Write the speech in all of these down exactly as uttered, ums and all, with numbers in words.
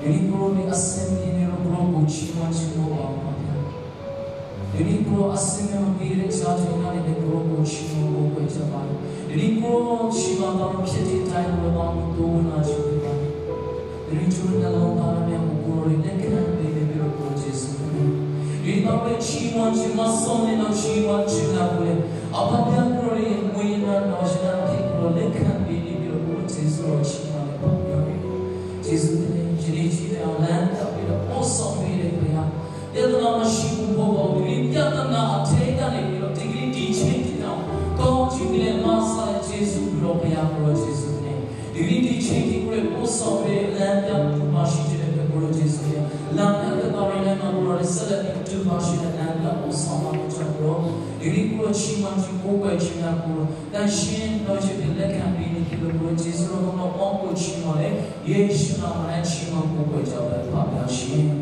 Tuni kuro ni a sem ni ni ro kuro ko chi wan chi ro wa ma pia. Tuni kuro a sem ni ma pi re cha tuni na ni ni kuro ko chi wan ko ko cha ba. Tuni kuro chi ma ba ro pia ti tai ro ba mo to na chi ba. Tuni chu na lo ba na mia ko kuro ni le kan ni ni ro kuro Jesu ni. Tuni ba re chi wan chi ma so ni na chi wan chi na ko le. A ba pia kuro ni mo ni na na chi na pi kuro le kan ni ni ro kuro Jesu ro chi ma le ba pia. Jesu ne, Jesu ne, Jesu ne, Lamb ta pi da, o sa pi da pi da. Ya ta na ma shi ku bo bo, di ri ya ta na a te ta ne pi da, di ri di che ti da. Ko ji pi le ma sa Jesu pi da pi ya pi da Jesu ne. Di ri di che ti ku le o sa pi da, Lamb ta tu ma shi ti da pi da Jesu ne. Lamb ta ta pi da ma pi da sa da tu ma shi da Lamb ta o sa ma pi da pi da. Di ri ku da chi ma chi ku pi chi na ku da. သန့်ရှင်းသောယုဒ်လက်ခံပြီးနေပြီလို့ ကိုယ်တော်ယေရှုတော်ကို ကောင်းကိုချီးမွမ်းတယ်။ ယေရှုနာမနဲ့ချီးမွမ်းကိုးကွယ်ကြောင်းပဲ ဖတ်ပြရှင်။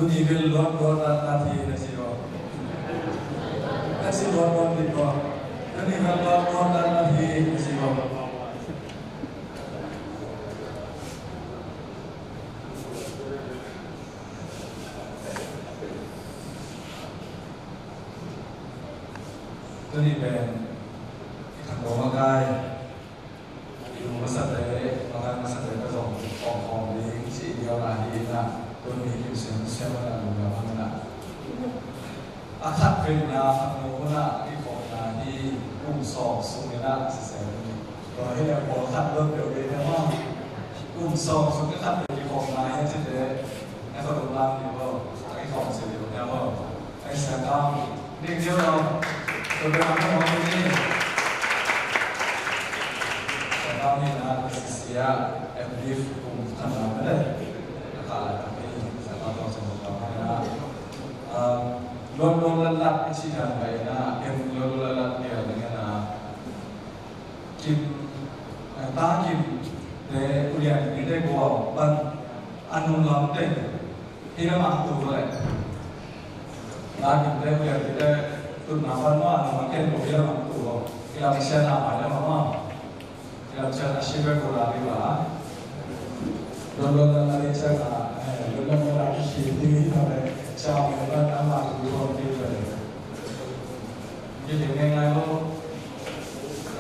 Tuni bel luat luat lat lat hi na ci lo. Na ci luat luat dik lo. Tuni bel luat luat lat lat hi na ci lo. Tuni pen i khan lo makai. Lu masate, makai masate ka zong khawm khawm ding ci liau na hi na, tun hi kim siam siam na lu na hang na. A khat pen na, a nu na, i khawm na hi, kum sawm sung na, si se ni. Lo hi le pawl khat lo peuh ding na ma. Kum sawm sung ka khat pen i khawm na hi, ci te, na ka lu na hi lo, i khawm si liau na ma. Ai sia kam, ding ding lo. Tua pen a ka mawk ni. Sia kam ni na, sia, M Div kum khan na ka le. A ka la ka ni, sia kam lo sia kam ni na. Um, luat luat lat lat i ci dan bai na, em luat luat lat lat ni na. Kim, eh, ta kim, te ulian ni te gua, ban, anung lam te. Hi lam a tu ko le. Na kim te, ulian te, tu na pan ma, na ma ken ko hi lam a tu ko. Hi lam sia na ma le ma ma. Hi lam sia na shi be ko la di ba. Lo lo na na di sia na, eh, lo lo na na ki shi di na le. Sia me ba na ma tu ko di ba le. Ki di ngai ngai lo.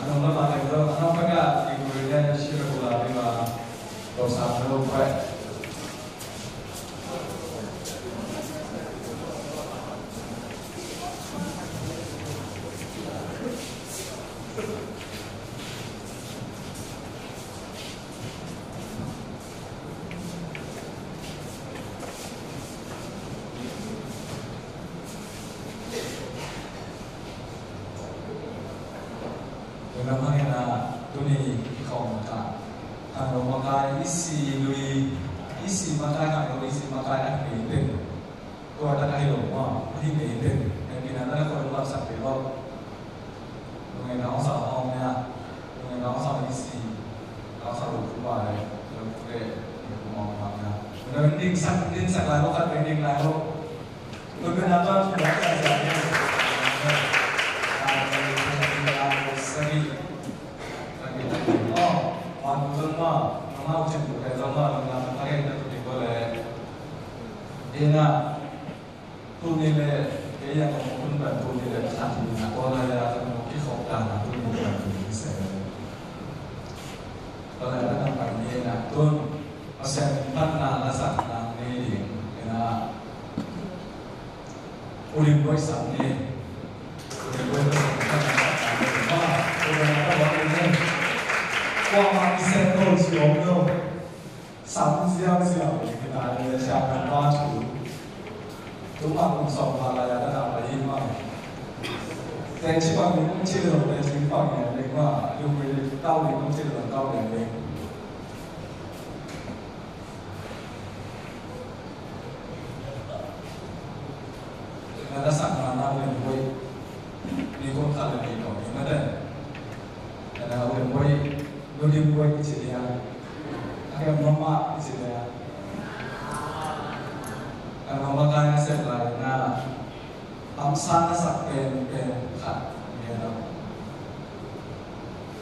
Ano na ma le lo, ano pa ka di ko le shi be ko la di ba. Lo sa lo pa. Tua lam hangin ah, tuni i khawm kha, khangno makai, i si lui, i si makai, khangno i si makai a hi ngei pen. Tua tak a hi lo maw, a hi ngei pen. Hehpihna tak a khawm lam sak pe lo. Lungngaihna hong sa hong nia, lungngaihna hong sa i si, hong sa lo tu ba le, lo tu le, i ku mawk mawk nia. Tua ding sak, ding sak lai lo, khat pen ding lai lo. Ina, tuni le, kei a kong tun ban tuni le, khat ni na, ko la ya, kong kikhop dan na, tuni ban tuni se. Ko la ya, na pai ni na, tun. Pasian phatna la sak nang nei ding, ina, ulim boih sak ni. Ulim boih sak nang nei ding. Ma, ulim boih sak ni. Kuamah i sem lo si om lo. Sam ziau ziau, ina, ina, siam nang ma thu. Tuma kum sawm pha lai-a na na pai hi mah. Teci bang ding kong cih leh zong teci bang ding mah. Lungdam tau ding kong cih leh zong tau ding. Na na sak na na lungdam. Ni kong khat leh ni kong ding na den. Na na lungdam. Lungdam ci dia. Akem mama ci dia. Akem mama kaya sep lai na. Hamsa na sak penpen khat ni lo.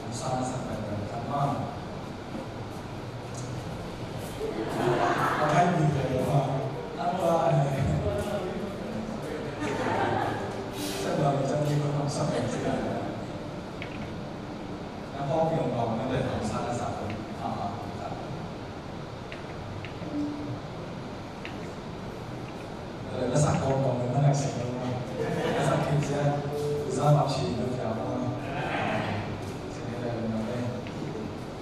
Hamsa na sak penpen khat mah. A kai mi te mah. A kai. Sep lai cang ni ko hamsa penpen khat. Na ko piang bang na te hamsa na sak penpen khat. Lasak kawmkawm in na lasak kawmkawm. Lasak khin ciang, uza mah ci na pia mah. Ci ni lai na lai.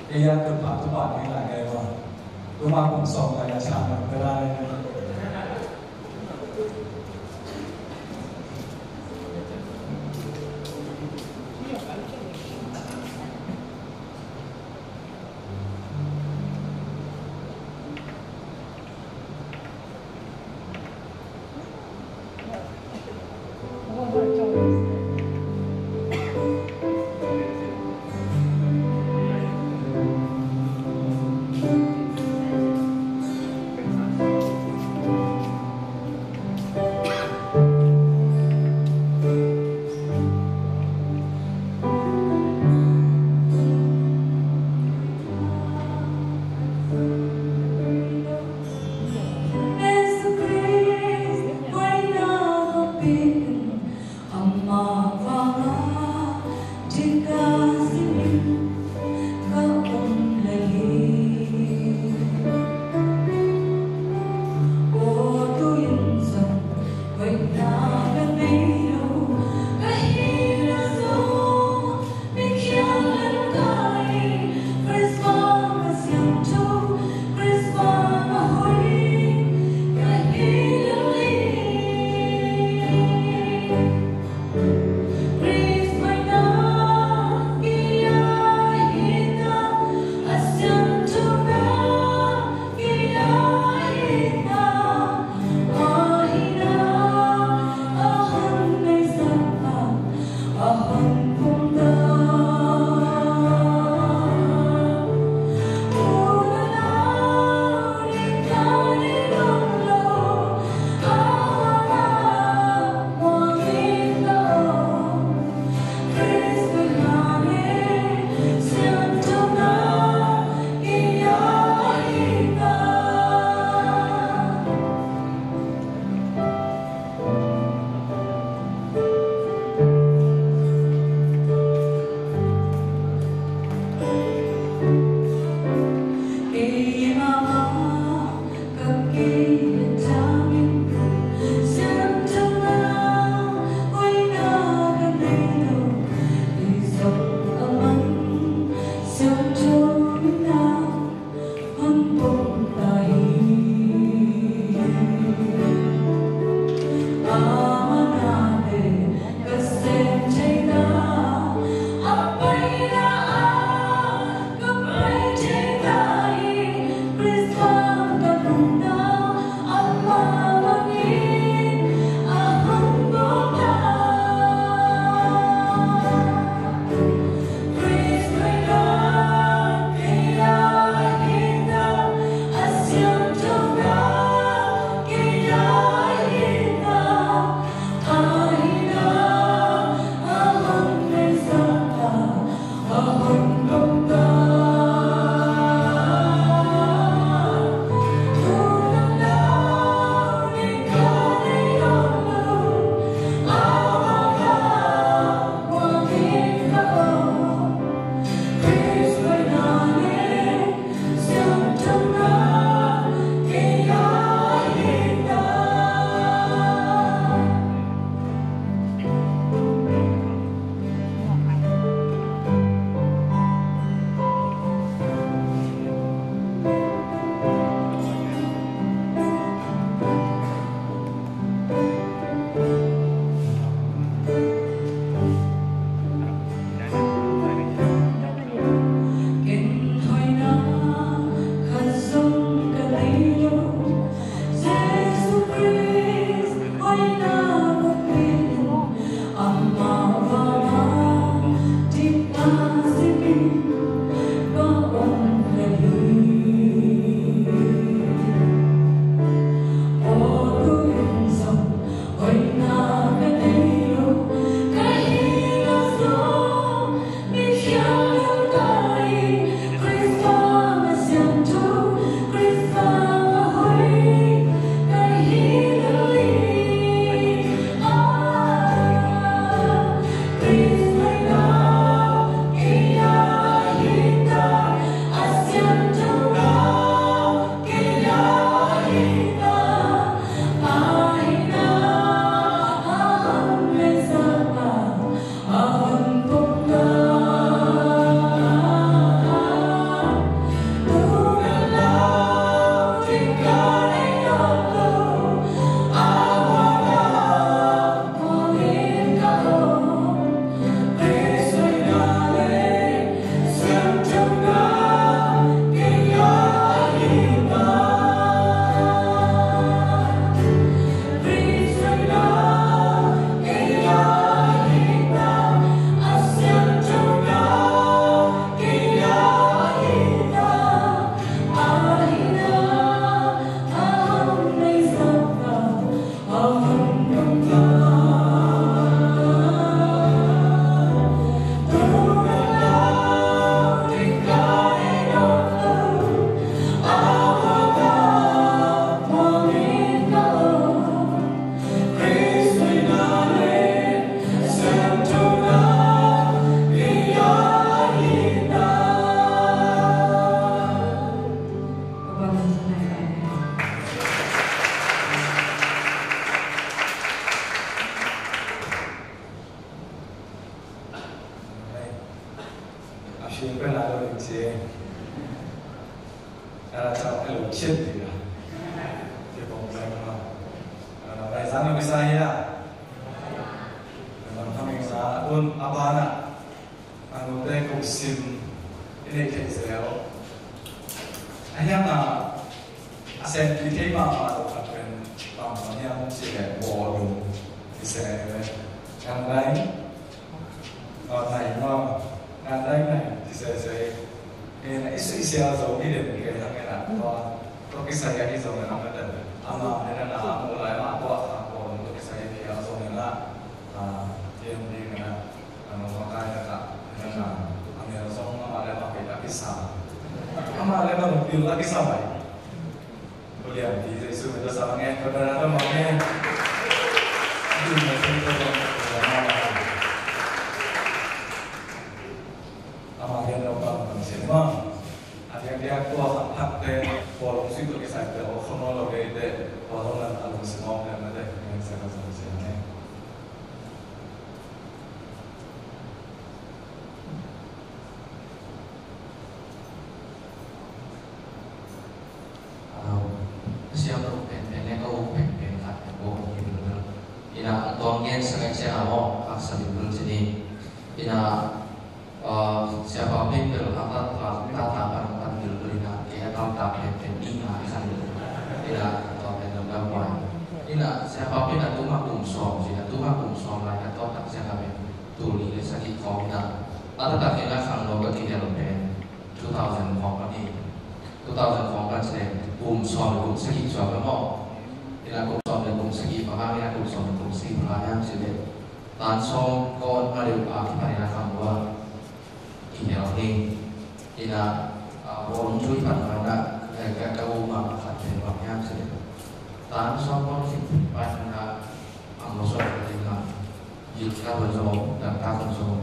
Kei a kum pha tu pha ni lai kei mah. Tu mah kum sawm lai a sa na pia lai. Ano bisa hia? Lam khaming sa un a bana. Ano te kong sim i nei thei zel. A hiang a a sen ki thei ma ma lo khat pen pam ma hiang si le bo lu i se le. Yang lai. Nai no, nai nai, ci se se. Ina isu isia zo hi den ke hang ina tua. Tua kisai a hi zo na hang ina. Ama ina na amu lai ma tua ka ko tua kisai a hi zo na. Ah, tiang di na. Ano makai na ka ina na. Ang ina zo ama le ma pe ta kisa. Ama le ma pil la kisa mai. Ko lian ti Jesu mete sa mange, ko dana ta mange. Di mete ko dana ta mange. Ama lian lo pa ma se ma. A diak diak tua hak hak te, ko lo si to kisai te, o ko no lo de te, ko lo na a lo si ma te ma te, ngen sa ka sa se ne. Alo, siam lo pen pen ne ko pen pen khat pen ko hi pen pen. Ina tong gen sa ka sia amo, ak sa pen pen sini. Ina, ah, siapa pen pen lo kata ta ta ta kan kan pen pen ina, ke ta ta pen pen ina isan. Ina to pen lo kan pai. Ina siapa pen atu ma kum som, sina atu ma kum som lai ka to tak sia ka pen. Tu ni le sa ki kong ina. Ata tak ina khang lo ka ki del pen. Two thousand khawng pan hi. Two thousand khawng pan ci leh kum sawm le kum sagih suak a maw. Ina kum sawm le kum sagih bang hang ina kum sawm le kum sagih bang hang hiam ci leh tan sawm kawn ma deuh a kipan ina khang lua kihel hi. Ina, ah, bawlung thu i pan ma ina ka, ka, ka u ma khat pen bang hiam ci leh tan sawm kawn khit pan ina a maw suak ka ding a. Yil ka hong zong, dang ka hong zong.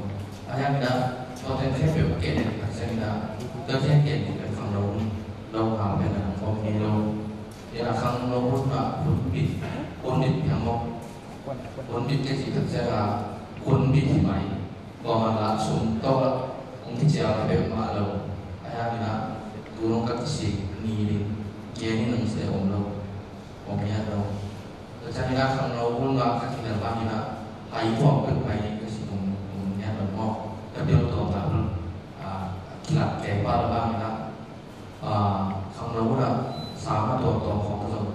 A hiang ina, tua ten khempeuh a keh den tak ciang ina, tua ten keh den khang lo, lo hau pen a om hi lo. Ina khang lo hun a hun bit, hun bit piang lo. Hun bit ka ci tak ciang a, hun bit hi mai. Tua man la sum tawh la, hong kicial peuhmah lo. A hiang ina, tu nong ka kisik ni ding, gen in nong se om lo. Om hian lo. Tua ciang ina khangno hun mah ka khinel bang ina hai tuam peuh mai ka si om, om hian lo maw. Ka pil tuam ta peuh, ah, kilat kei pah lo bang ina, ah, khangno hun ah sa ma tuam tuam khawng ka zom,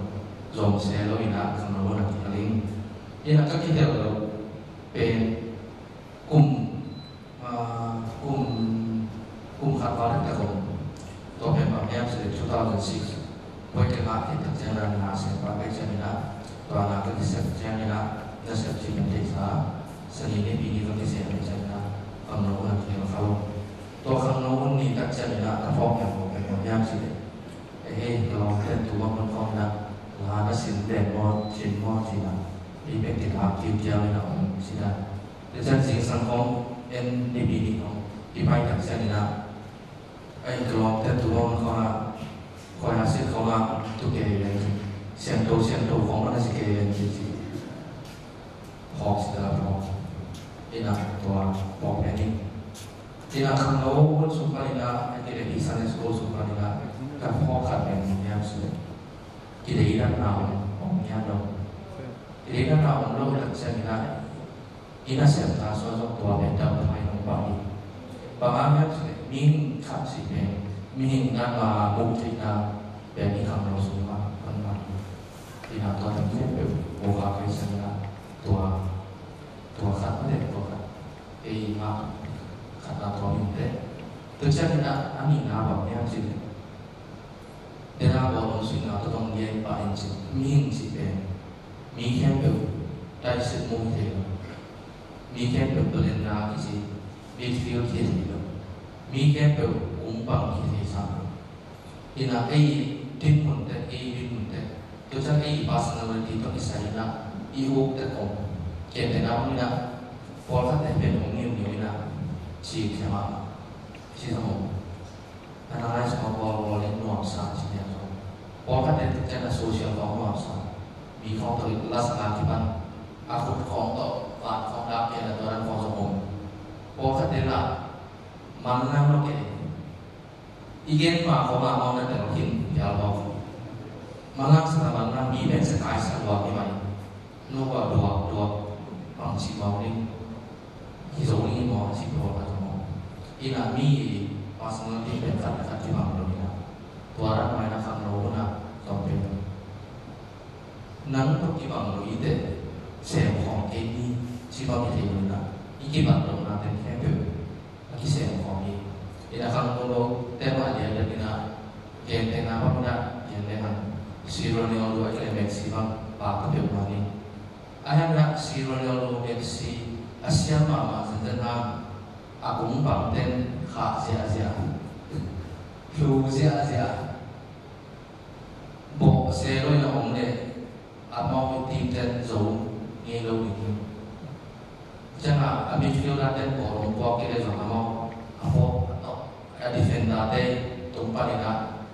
zom se lo ina khangno hun ah kihel ing. Ina ka kihel lo pen kum Ah, kum, kum khat val taktak om. Tua pen bang hiam cih leh two thousand six. Pawi ka ngah khit tak ciangin na sem pah ka hih ciangin ah, tua na ka kisep ciangin ah, na sep cih ka theihsa, Sani Nipi ni ka kisem ka hih ciangin ah, khangno hun a kihel kha lo. Tua khangno hun ni tak ciangin ah, ka phawk khem khawng pen bang hiam cih leh, eh, hei, ka lawmte'n tu bang hun khawng in ah, la na sin pen maw, sin maw cih in ah, ei pen kithak kik ciangin ah om cih in ah, Tua ciang zingsang khawng en Nipi ni khawng i pai tak ciangin ah, a inn ka lawmte tu khawng khawng ah, khuai a sit khawng ah tu kei ven, siangtho siangtho khawng ah na si kei ven ci ci. Phawk si ta phawk. Ina tua phawk pen in. Ina khangno hun sung panin ah, a kile hi Sunday school sung panin ah, ka phawk khat pen hiam si. Kileidatna om, om hiam lo. Kileidatna om lo tak ciangin ah, i nasepna sung zong tua pen dam thei nong pah hi. Bang hang hiam cih leh mihing khat si pen mihing na nga muh theihna pen i khangno sungah hong man hi. Ina tua pen khempeuh voka kei sangin ah tua, tua khat mah teh tua khat. Ei ngah khatna tua mihing teh. Tua ciangin ah a nihna bang hiam cih leh Dena bawlung sui ngah tawh tong lian pah in cih, mihing cih pen mi khempeuh taisit mu hi thei lo. Mi khempeuh talent na kici midfield hi thei lo. Mi khempeuh ung pang hi thei sam lo. Ina ei dinmun teh, ei dinmun teh, tua ciang ei personality tawh kisai ina i uk teh kong ken dena ung ina pawlkhat teh pen ung niu niu ina ci thei mah ci thei mah. Analyze mawk bawl bawl in nuamsa ci lian zong. Pawlkhatte tuk ciang a social khawng nuamsa. Mi khawng tawh lasana kipan a khut khawng tawh van khawng dap kei a tuaran khawng zong om. Pawlkhatte lah manlang lo kei. I gen ma khawng a mawng na tel khin pial mawk. Manlang sa na manlang mi pen sa kai sa luak hi mai. Ina mi personality pen khat le khat kibang lo ina. Tua dan mah ina khangno hun ah zong pen nang tawh kibang lo i te sem khawm kei ni ci bang i thei lo ina. I kibang lo na ten khempeuh a kisem khawm hi. Ina khangno lo te mah lian deuh ina gentehna bang ina gen le hang Sierra Leone lo a kile Messi bang pa ka peuh mah ni. A hiang ina Sierra Leone lo Messi a siam mahmah zenzen hang a kung pang ten khah ziahziah, hlu ziahziah, bawh se lo in a om leh amau i team ten zo ngei lo ding hi. Ciangah a midfielder ten bawlung puak kei leh zong amau a pawk a defender te tung panin ah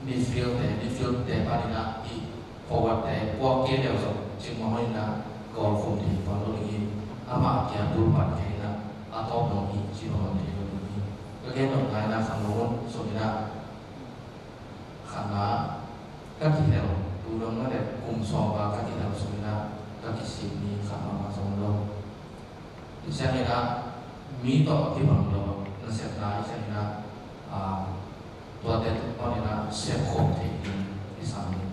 midfield te, midfield te panin ah i forward te puak kei leh zong cingmah honin ah goal khum thei tuan lo ding hi. Amah kia tul pan kei in ah a tawp dong hi ci bang thei lo ding hi. Ka gen nop ngai in ah khangno hun sung in ah khatna ka kihel, tu dong na le kum sawm a ka kihel sung in ah ka kisik ni khat mahmah zong lo. I ciang in ah mi tawh a kibang lo nasepna i ciang in ah, ah, tuate tung pan in ah sem khawm thei ding i sam ding.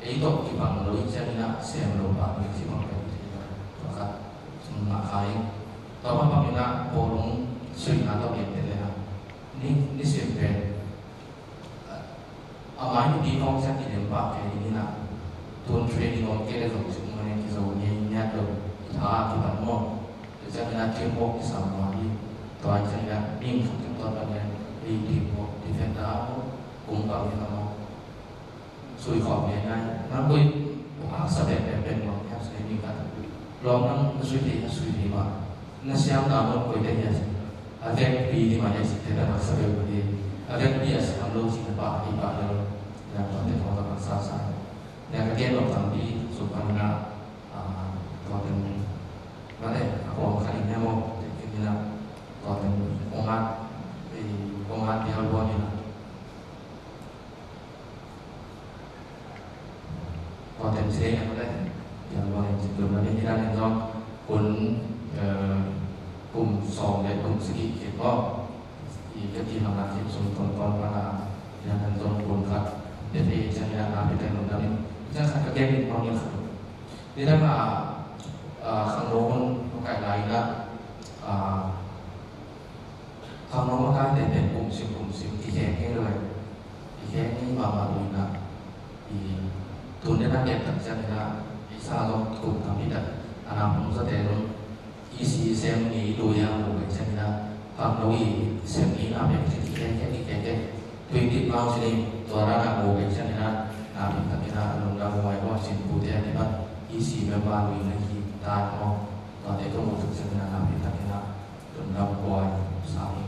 Ei tawh kibang lo i ciang in ah sem lo pah ding ci bang pen thei lo. Tua khat sung ngah kha ing. Tua mah bang in ah bawlung suihna tawh gen te le hang ni, nisim pen a mai nupi khawng ciang kidem pah kei ding in ah, tun training om kei le zong cik manin kizo ngei ngiat lo, i tha a kipan maw. Tua ciang in ah teamwork kisam mah hi. Tua ciang in ah ning khat tung tuan pan in ah ei teamwork, defender ah maw, kung pang in ah maw, sui khawm ngai ngai. Nang koi haksa bekbek pen maw, haksa ning khat. Lawm nang na sui thei, na sui thei mah. Na siam na mawk koi te hi a si. A vekpi ding mah hi a si, te ta maksa bel mah hi. A vekpi a siam lo si na pah hi pah lo. Na pah te pah ta maksa sa. Na ka gen lo tampi sung pan na, ah, tua ten. Mate, a pawm kha ding hi a maw, te kin hi na. Tua ten, kong at, eh, kong at dia lua ni na. Tua ten ci dei na ko le. Piang lua in ci tum na ni hi dan in zong kun, eh, kum sawm le kum sagih khit maw. I ka ti hang a khit sung ton ton pan a hi dan in zong kun khat. Te te ciang hi dan a pi ten lungdam in. Ciang khat ka gen in mawng in khat. Ni dan a, ah, khangno hun makaih lai in a, ah, khangno makaite pen kumsim kumsim kikhek ngei lo e. Kikhek ngei mahmah lo in a, i tun den a kem tak ciang in a, i sa zong kum tampi tak a na hong zate zong i si sem ngei lo i a mu kei ciang in a, khangno i sem ngei na pen kikhek kikhek kikhek. Tui tip mau ci ni, tua dan a mu kei ciang in a, na pen tak in a, a lungdam huai lo a sin pute a kipan i si member lo i na hi ta maw. Tuate ka mu tak ciang in a, na pen tak in a, lungdam huai sa hi.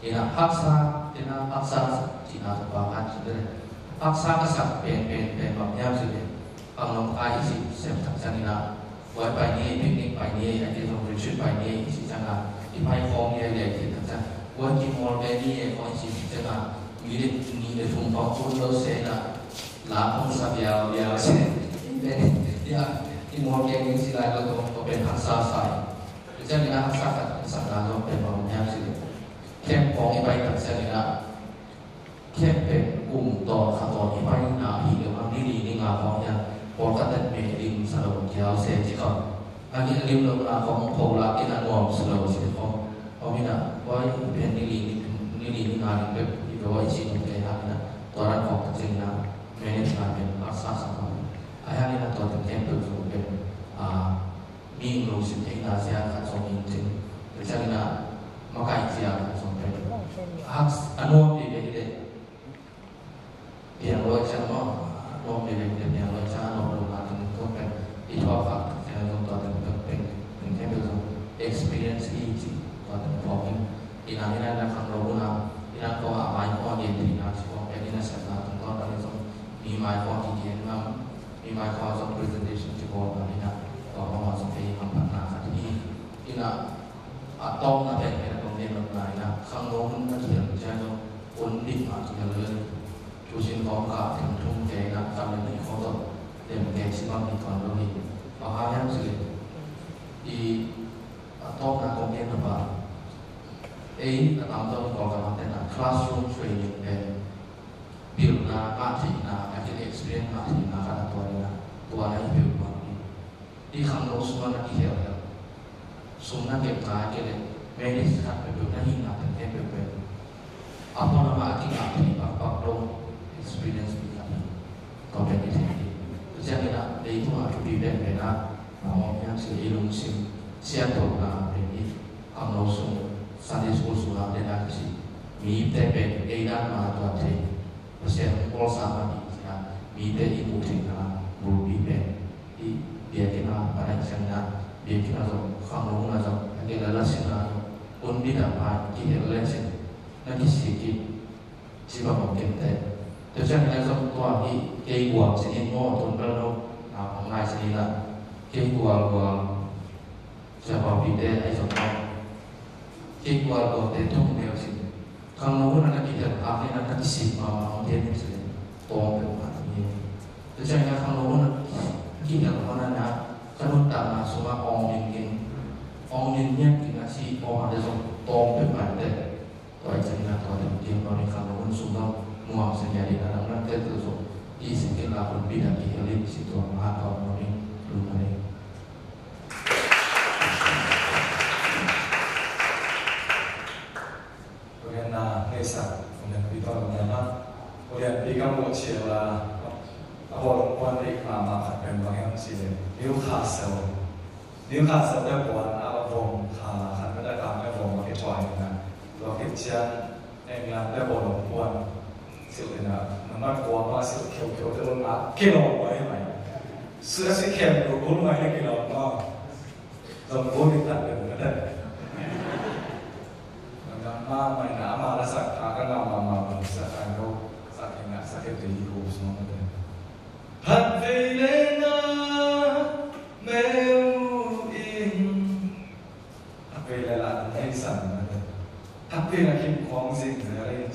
Ina haksa, ina haksa cihna tawh pa khat ci le. Haksa ka sak pen, pen, pen bang hiam ci le. Khangno kai i cih sem tak ciang ina. Huai pai ni, picnic pai ni, a kei zong retreat pai ni, i cih ciang a. I pai khawng ni, le khin tak ciang. Huai kimawl ve ni, khawng i cih ciang a. Mi le, mi le thum khawng kun lo se na. La khawng sa biau, biau se. Ina, ina, kimawl ke ni ci lai lo tawh, pen haksa sa. Ciang ina haksa khat, sakna zong pen bang hiam ci le. Camp khawng i pai tak ciang ina, camp pen kum tawh kha tawh i paina hi lo hang, ni li ni nga khawng hian pawlkhat in me lim sa lo kiau se ci khawng. A ni a lim lohna khawng pho la in a nuam sa lo ci khawng. Om ina, huai pen ni li ni, ni li ni nga lim peuh i peuh huai ci tum kei hang ina, tua ran khawng tak ciang ina, manage ngai pen haksa sa khawng. A hian ina tua pen camp peuh zong pen, ah, mi in lungsim theihna zia khat zong in cin. Tua ciangin a makai zia khat zong pen. Hak a nuam veve hi leh. Piang luai ciang maw, a nuam veve hi leh piang luai ciang a nuam lo na tung tua pen. I thuak khak tak ciang zong tua pen pen pen pen pen zong experience hi ci tua pen phawk in. Ina ina ina khangno hun a, ina kong a mai kong a gen theihna ci kong pen ina sepna tung tua pen zong mi mai kong a kigen ngam. Mi mai khuang zong presentation kibawl na hi na, tua khuang zong ei hamphatna khat hi. Ina, a tawpna pen pen a kong gen nopna ina, khangno hun na kihel ciang zong, hun bik mah kihel lel. Tuition kong kah thum thum ke ina, kam le nih khuang zong, dem ke ci bang hi tuan lo hi. Bang hang hiam cih leh, i, a tawpna kong gen nop a, Ei a tamzaw in Kawlgam ah tena classroom training pen pilna ngah theihna, a kile experience ngah theihna khat a tua ding a, tua na hi peuhmah hi. Hih khangno sungah na kihelhel, sum na kepna a kile manage khat peuhpeuh na hihna teng khempeuh pen a pua lamah a kingah thei pakpak lo experience mi khat hi. Tua pen i theih hi. Tua ciangin ah leitungah a thupi penpen ah a om hiam cih leh i lungsim siangthona pen hi. Khangno sung Sunday school sungah dena kisih mite pen ei dan mah a tuat thei, Pasian bawlsa mah hi ci-a mite i muh theihna bulpi pen i biakinn ah, a naih ciangin ah biakinn ah zong, khangno hun ah zong, a kei leh lasiana zong hun bidah mah kihel lecin na kisik hi. Ci bang om kei teh. Tua ciangin ah zong tua hi kei gual cin in maw, tun bel no, a, a ngai cin in ah kei gual gual, sia paupite ahi zong maw, kei gual gualte thong neu cin. Khangno hun ah na kihel hak in ah na kisik mahmah om kei ni cin. Tawm peuhmah hi. Tua ciangin ah khangno hun ah kihel hak in ah ka nuntakna sungah awngning in, awngning ngiat in a ci mawh a te zong tawm peuhmah teh. Tua i ciangin ah tua ding ding tua ding khangno hun sung zong nuamsa ngiat in a dang dang te tua zong i sikin la hun pi dang kihel in ci tua mah tua nuam in lungdam ing. Tua gen na ngeisa tua gen pi tua gen na tua gen pi ka mu cia la a bawl kuan dik mahmah khat pen bang hiam ci le Newcastle. Newcastle te puan a vom kha la khan mete kha me vom a kithuai na. Tua khit ciang England te bawlung puan silh ina nambat kua ma silh kheukheu te bawlung a kilawm mai mai. Sia si khem lo bawlung mai te kilawm ma. Zong bawlung tat le mete. Nang ma mai na ama la sak kha ka ngam ma ma ma sak kha no sak ina sak ke te i ko song mete. Khat vei leh na meu in. Khat vei leh la na mei san na de. Khat vei na kim khuang zing na rei.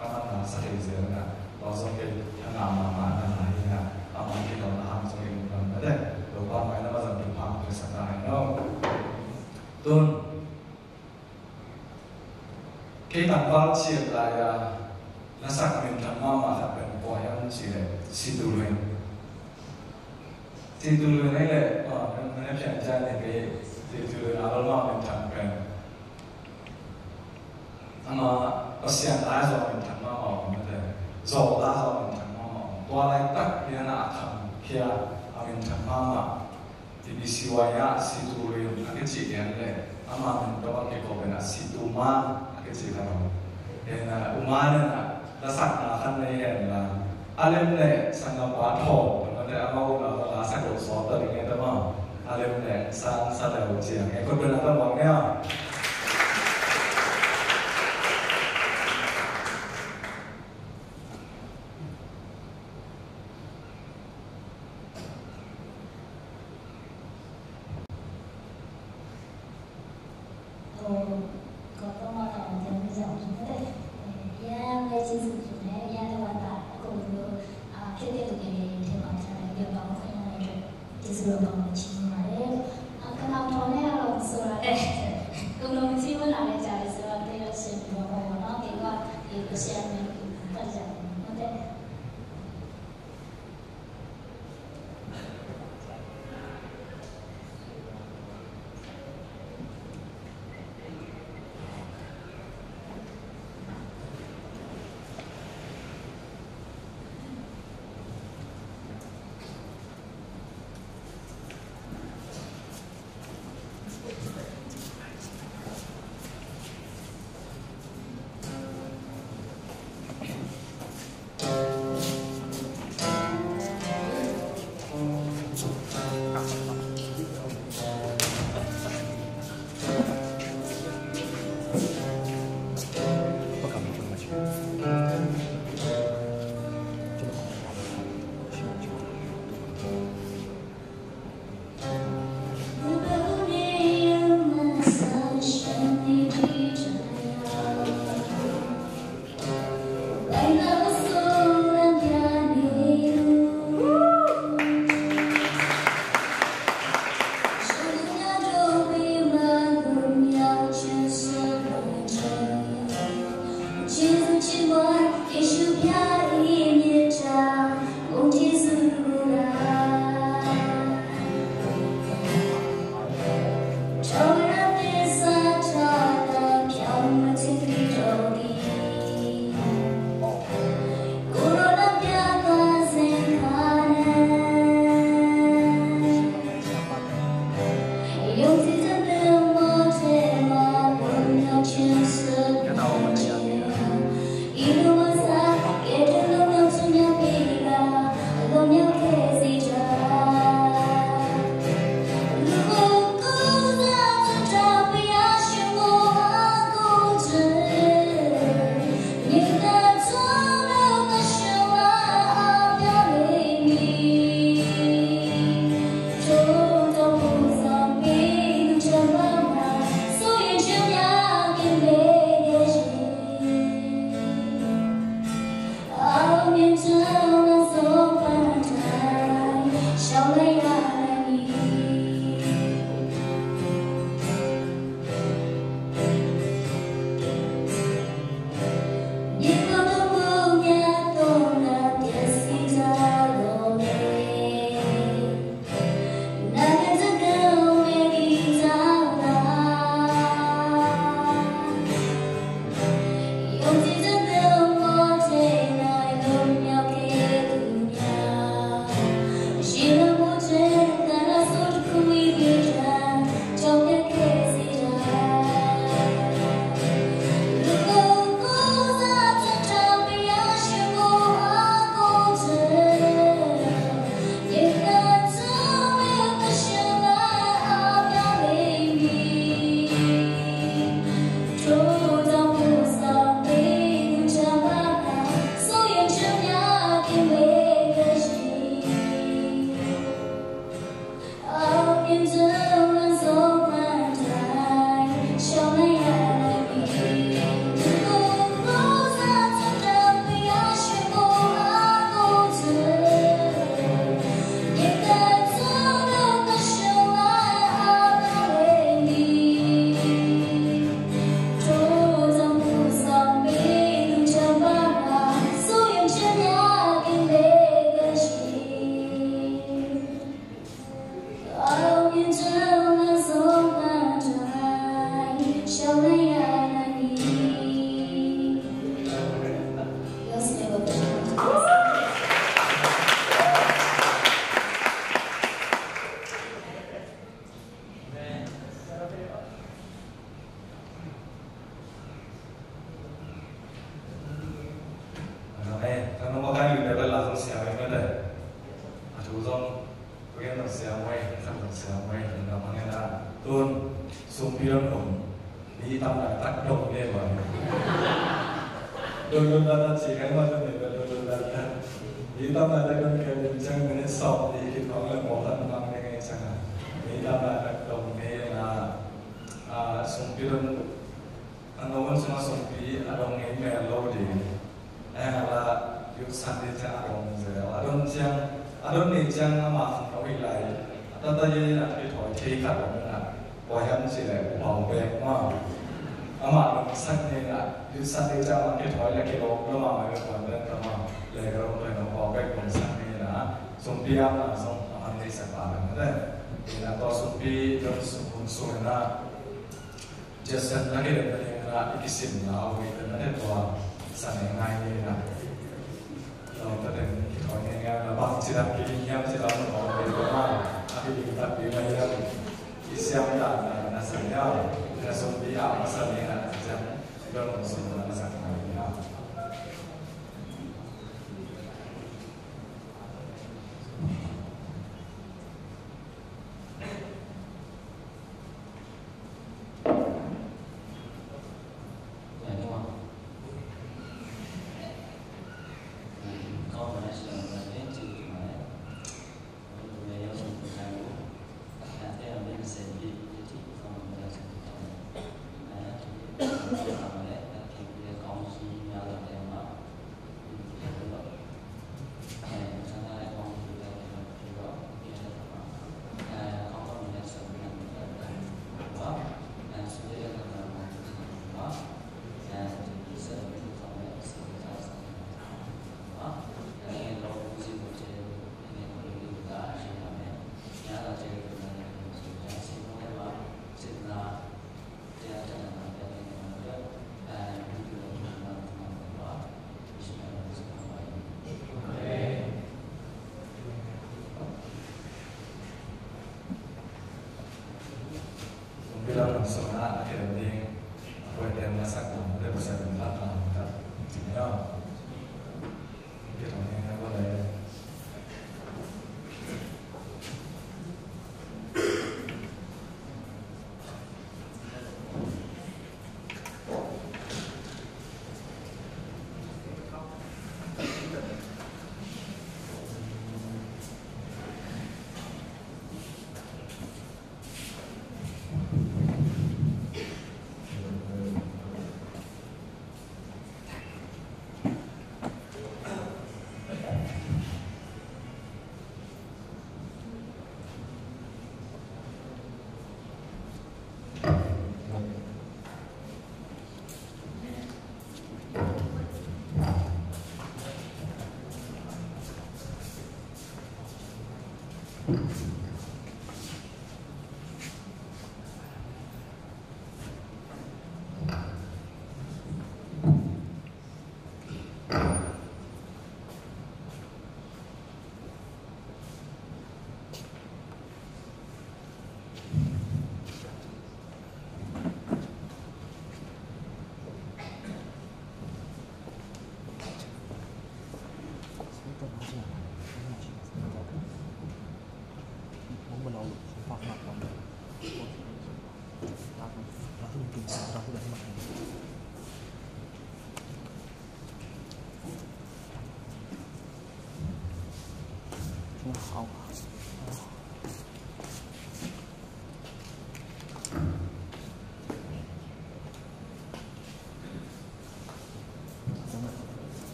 Aman na sa thei zel na. Tua zong kei thanga mahmah na lai na. Aman kei lau na hang zong in lam na de. Lo pa mai na ma zang tu phang tu sa na hai no. Tun. Kei tangval ciat lai-a na sak minthang mahmah khat pen kua hiam cih leh Situ Luen. Situ Luen ei leh, ah, nan, nan pian cian ni kei Situ Luen a lolma minthang pen. Ama Pasian lai zaw minthang mahmah om mate. Zaw lai zaw minthang mahmah om. Tua laitak pian a kham khia a minthang mahmah. T B C Y ah Situ Luen a kici lian le ama min tawh a kiko pen a Situ Man a kici kha lo. Ken a uman en a lasakna khan nei hen la a lem le sanggampa thawm tawh mate ama un a la sak lo sawt ta ding e tama a lem le sang sa le lo ciang e kot pen a tawh bang nia. Amen. Kan nong makai lui bek la zong sia bek mete. A thu zong tu gen zong sia muai, kan zong sia muai, kan zong makai na. Tun sumpi dong nong. Mi tam laitak dong ne ba. Dong dong laitak ci kai ma dong ne ba dong dong laitak. Mi tam laitak dong kai dong ciang ne sawm di kit kong le mo tan mang ne ngai ciang a. Mi tam laitak dong ne na. A, sumpi dong, a, no wan sung a sumpi a dong ngei mel lo ding. Eh, a la Youth Sunday ciang a dong zel. A dong ciang, a dong ngei ciang amah khang lo hi lai. A tata ye na kithawi thei khat om na. Koi hiam ci le u pau bek ma. Amah dong sak ngei na. Youth Sunday ciang amah kithawi le kilawm lo ma mai koi bek ta ma. Le ka lo thoi no pau bek dong sak ngei na. Sumpi a na zong a man ngei sak pa bek na de. Ina to sumpi dong sung hun sung na. Jason na kidem na ding na i kisim na, a wei na te tua sa ne ngai ni na. Lo ta den kithawi ne ngai na bang ci dang ki hiam ci dang na wei na. A ki ding tak ding na hiam. I siam dan na na sa ne a. Na sumpi a na sa ne na siam. Lo na sumpi na sa ngai ni na.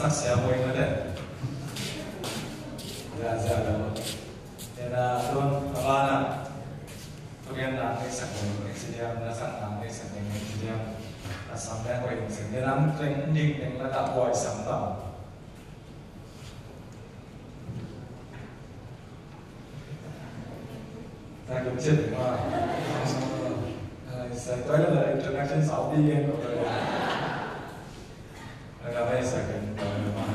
Sak sia poi mate. Ya, sia lo. Ena tun abana. Thugen na ngei sak ding ngei ci diam, na sak na ngei sak ding ngei ci diam. A sam le koi ding sak ding, nam teng ding teng la ka koi sam tam. Sa kim chet ma. Ai, sa toi la introduction sa pi gen ko. Aga mai sa kim toi ma.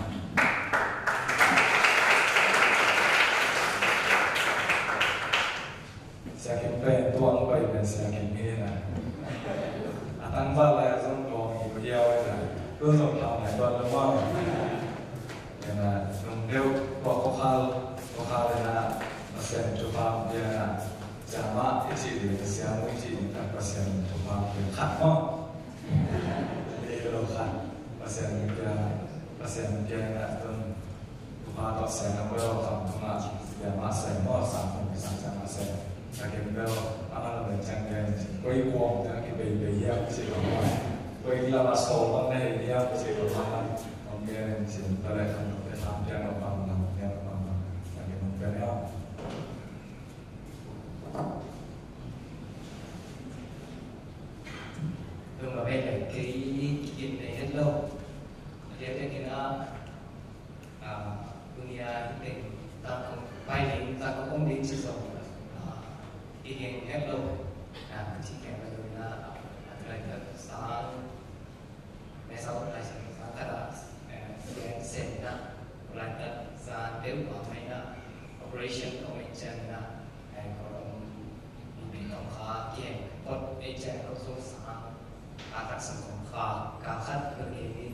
Sia Kim pen tuang pai pen Sia Kim hi na. A tangval lai a zong kong hi ko hiau hi na. Tu zong thau nai tuan lo mau. Hi na, nung deuh ko, ko khal, ko khal hi na. Pasian thupha pia na. Sia mah i ci ding, Sia Mui i ci ding, Pasian thupha pia khat maw. Hi lo khat. Pasian pia, Pasian pia na tun. Thupha tawh seng a, koi aw kam tungah, sia mah seng maw, sang kum kisang sia mah seng. Sia Kim bel, a man lo bel ciang bel, koi kuang ciang kibei bei hiam ci lo maw. Koi lam a sawl bang na hei hiam ci lo maw. Om bel cin, bel tham, bel tham piang lo bang, bel tham piang lo bang. Sia Kim bel ya. Tung a bel kei kikin nei het lo. Dia te kina. Ah, dunia i teng tak kong pai ding, tak kong om ding ci zong, ah, i geng het lo. Ah, ci geng het lo na, ah, a tulaitak sang, mesa tulaitak sang khat ah, eh, geng sen na, tulaitak sang deuh a mai na, operation om ei ciang na, eh, kong om, i pi tong kha, geng, kot ei ciang lo so sang, a khat sang kong kha, ka khat lo geng ni,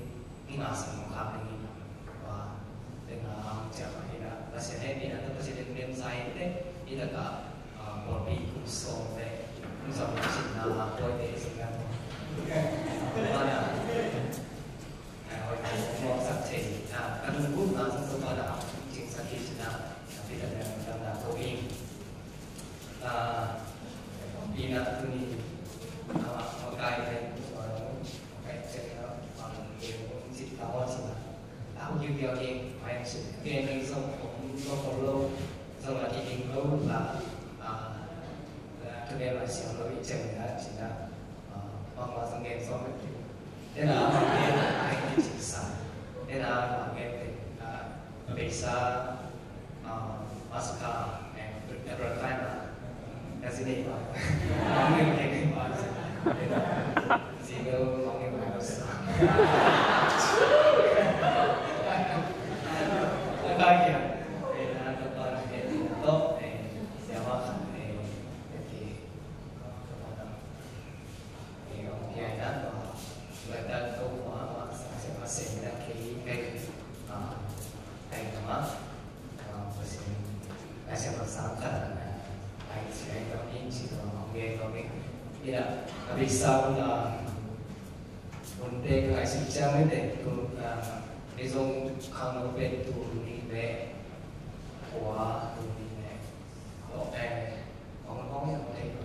Ni nga sung kong khak ding hi. Wa, te nga ang ciang a hi na, Pasian hehpihna tawh Pasian in lem sa hi te, hi ta ka, ah, pawlpi kum sawm le, kum sawm le sinna, pawite sinna. Wa na, ah, hoi, mawk sak thei, ah, ka lungkupna sung sung wa na, cing sak hi sinna, ah, pi ta le, dam na ko ing. Ah, pi na tu ni, ah, makai le, ah, makai cek na, ah, ke, um, cik tawa cina. Tahu juga ke, main cik. Ke ni zong, um, zong lo, zong lagi ding lo, la, ah, la, tu dia masih lo i cek na, cina. Ah, bang wa zong ke zong ke. Tena, ah, ke, ai, ke cik sa. Tena, ah, ke, ah, Pesa, ah, Maska, eh, Abraham, eh, sini, Pak. Mangin, eh, Pak. Sini, mangin, Pak. Lagi, eh, na, depan, eh, tok, eh, siapa, eh, oke. Eh, om kiai na, ah, bata to ma, ma, sa, sa, ma, sa, na, kei, kei, ah, kei na ma, ah, ma, sa, na, sa, ma, sa, ka, na, ai, si, ai, ka, mi, si, ka, ma, om kiai, ka, mi. Ina, a, bi, sa, na, un, te, ka, ai, si, cha, mi, te, tu, ah, mi, zong, khang, no, pe, tu, ni, be, kwa, tu, ni, be. Tua pen hong hong hiam thei lo.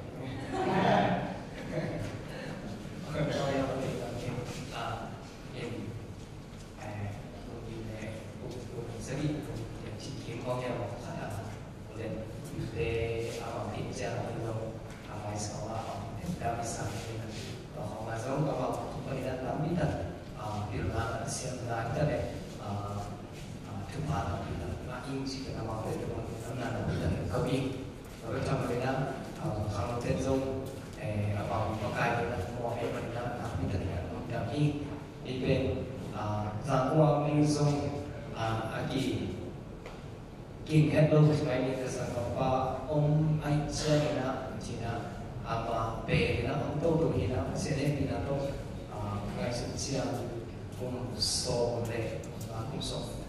Hong hong hiam thei lo. Ah, in, eh, kum in, eh, kum, kum sagih, kum in, ci kim hong hiam khat ah. Kum in, te, ah, kim cia lo. Ah, mai sa wa, ah, te, da mi sa ni na. Tua hong ma zong, ah, kum in, da mi ta. Ah, pil na, siam na, ta le. Ah, ah, thupha na, pil na, na, ing ci na, ma, te, kum in, na, na, pil na, ka ing. Tua bek tham lo in ah, ah, khangnote zong, eh, a pau makaite in ah, mawh ahih manin ah, nakpi takin ah, lungdam hi. Hih pen, ah, Zangkong mi zong, ah, a ki, ki het lo, mai ni ka Zangkong pa om ahih ciangin ah, ci-in ah, amah pen in ah, om toto hi in ah, Pasian hehpihna tawh, ah, ngaihsut ciang, kum sawm le, ah, kum sawm,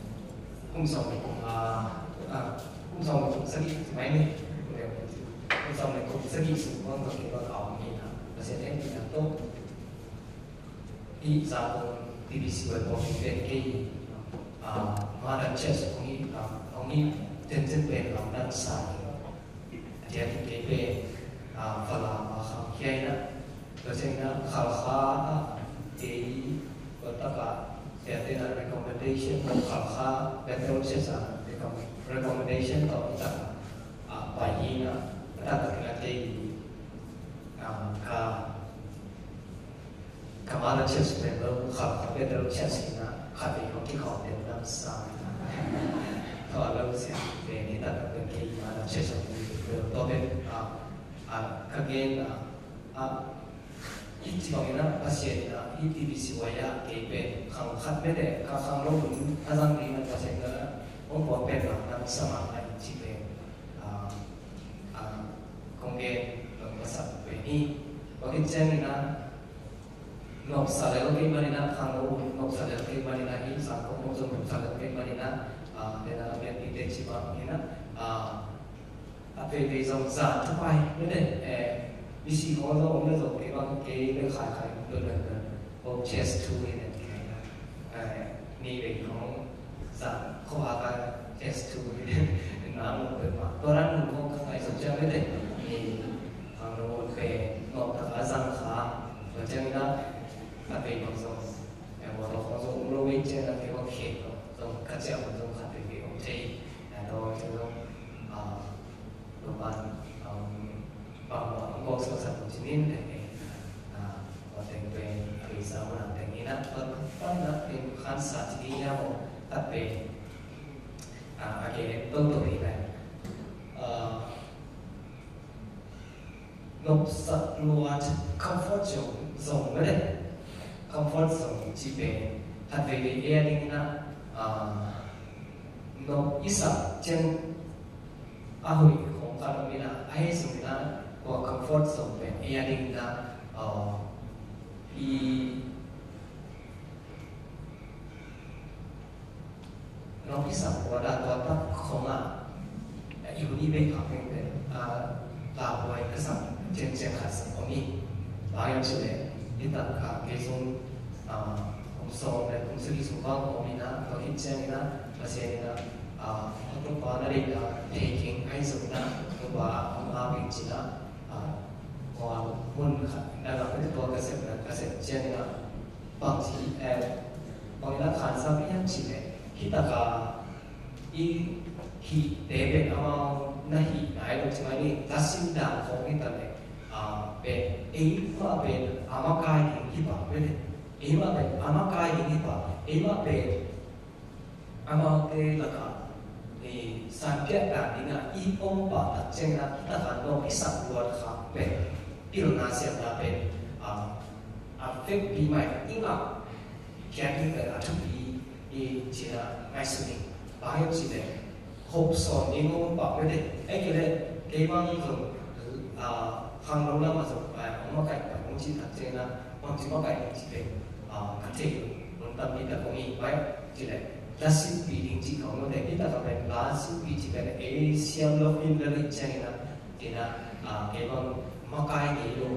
kum sawm le kum, ah, ah, kum sawm le kum sagih, mai ni, kum sawm le kum sagih sung bang zong kei bang a om hi na. Pasian hehpihna tawh, hih Zangkong T B C website pen kei, ah, Mother Church kong hi, ah, kong hi, Tenten pen lamdang sa hi. A diakin kei pen, ah, Falam a khang hiai na. Tua ciangin ah Khalkha ah kei tua tak ah, tua tak ah recommendation, Khalkha Bethel Church ah recom-, recommendation tawh tua tak ah, ah, pai hi na. Tua tak ah kei, ah, ka Ka mother church pen lo, Khalkha Bethel Church hi na, khat vei hong kikhawm den lam sa. Tua lo sia, pen hi tak pen kei mother church hong kikhawm den. Tua pen, ah, ah, ka gen, ah, ah, i ci bang in ah, Pasian in ah, i T B C Y ah, kei pen, khang khat mete, ka khangno hun, a zang ding in ah, Pasian in ah, hong pua pen lam sa mah a i ci pen, ah, ah, kong gen, long ka sak pen hi. Tua khit ciangin ah, nopsa lel kei manin ah, khangno nopsa lel kei manin ah, hi sang kong nop zong nopsa lel kei manin ah, ah, tua in ah, a biakpite ci bang in ah, ah, a veivei zong zan thapai, mete, eh, misi khaw zong om le zong kei bang, kei le khai khai, tua in ah, oh, chest too in ah, kei in ah, eh, ni vei khong, Zan khua ka S two na mu pe ma. Tua ran mu ka ngai suk cia mete. Ni ang lo pe ngok ta ka zang kha. Tua ciang na ka pe bang zong. Ya mo to khong zong um lo wei cia na ke bang khe to. Zong ka cia bang zong ka pe ke om te. Ya to cia zong, ah, Tua pan, um, bang ua, ua suaksak tua cinin teng e. Ah, tua teng pen, a vei sa ua teng ina, tua pan na pen khan sa cinin ya mo, tat pen, ah, a ke toto hi na. Ah, nopsak luat comfort zone, zone mene. Comfort zone ci pen, khat vei vei e a ding ina, ah, nop i sak ciang a hoih khong khat om in ah, ahi zongin ah, tua comfort zone pen ei a dingin ah, uh, i nong i sak ua dah tua tak khong ah, i hun i bek khak pen pen, uh, la buai ka sak ciangciang khat sak om i. Bang hiam cih leh, i tak, uh, kei zong, uh, kum sawm le kum sagih sung bang om in ah, tua khit ciangin ah, Pasian in ah, ah, Topa na deihna thei keng ahi zongin ah, Topa hong ap in cin ah, ah, tua mun khat na lam tua ka sep na, ka sep ciangin ah, bang ci, eh, bang in ah khansa pi hiam cih leh, hi tak a i hihte pen amau na hih nai lo ci mai ni, tasin dan khawng hi ta leh, ah, pen, ei mah pen a makai ding hi pah pen, ei mah pen a makai ding hi pah, ei mah pen amaute lakah, eh, sanpiak dan dingah i om pah tak ciangin ah, i takah nong i sak luat kha pen, pilna siamna pen, ah, a vekpi mah i ngah khiat ding pen a thupi hi ci-in ah ngaihsun ing. Bang hiam cih leh, hope sawn ding om pah mete. Ahih kei leh, kei bang zong, ah, khangno lamah zong, ah, hong makaih pah hong cih tak ciangin ah, bang ci makaih hong cih pen, ah, ka thei lungdam hi tak hong hi pai. Cih leh, la silhpih ding cih khawng lo te, hi tak a pen la silhpih cih pen ei siam lo in la leh ciangin ah, cih na, ah, kei bang makai ngei lo,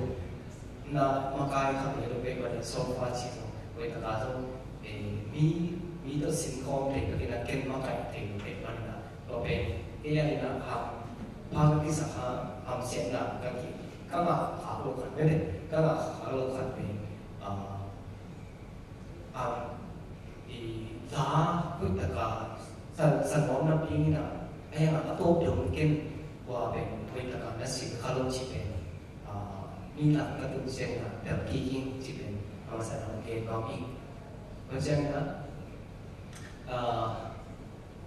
na makai khat ngei lo kei bang in so far cih zong, koi tak a zong, eh, mi, mi tawh sin khawm thei lo kei na ken makai thei lo kei bang in ah, tua pen, ei a in ah ham, pha ka kisak ham, hamsiatna ka ki, ka ngah khak lo khat pen, ka ngah khak lo khat pen, ah, Am, i la hoih taka sa, sa nuam na pi in a, a yang a tawp dong ken, kua pen hoih taka na sim kha lo ci pen, ah, mi lang ka tun siang na, bel ki king ci pen, a masa na ke kau ing. Ko siang na, ah,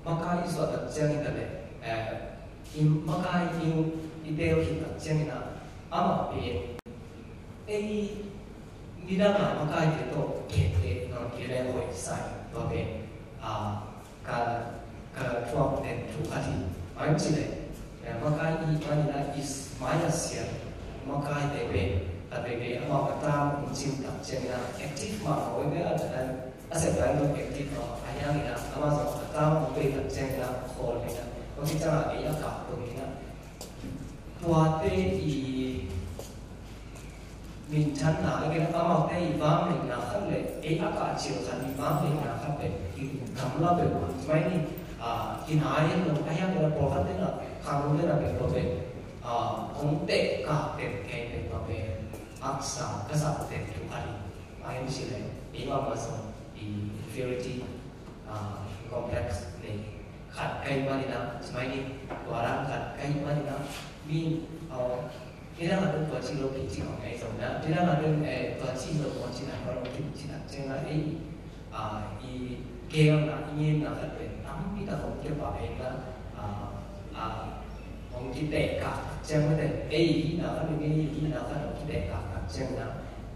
Makai i suah tak ciangin ta leh, eh, i makai i, i tel khit tak ciangin ah, amah pen, ei, nidang a makaite tawh khete nawn kei leh hoih sa ing tua pen, ah, ka, ka thuak den thu khat hi. Bang hiam cih leh, eh, makai i, manin ah i, mai a siat makaite pen, a veve amau a tam hong cim tak ciangin ah, active mah a hoih ve a, a sep lai lo active a, a hiang in a, amah zong a tam hong bei tak ciangin a, a khawl in a, hong ci ciang a, ei a kah tung in a. Tuate i minthanna, a gen a, amaute i vang neihna khat le, ei a kah cil khat i vang neihna khat le, i gamla peuhmah mai ni, a, Kinai lo a hiang na pawlkhat tena khangno tena pen tua pen hong teh ka pen kei pen tua pen haksa ka sa pen thu khat hi. A hiang si le i mama zong i inferiority complex nei khat kai manina, smai ni tua ran khat kai manina mi Ina ngah dun tua ci lo pi ci ngah ngai zong na. Ina ngah dun tua ci lo tua ci na tua lo pi ci na ceng na ei i gel na i ngin na khat pen tam pi ta hong kio pa ei na hong ki teh ka ceng na te ei na khat pen ei na khat hong ki teh ka ceng na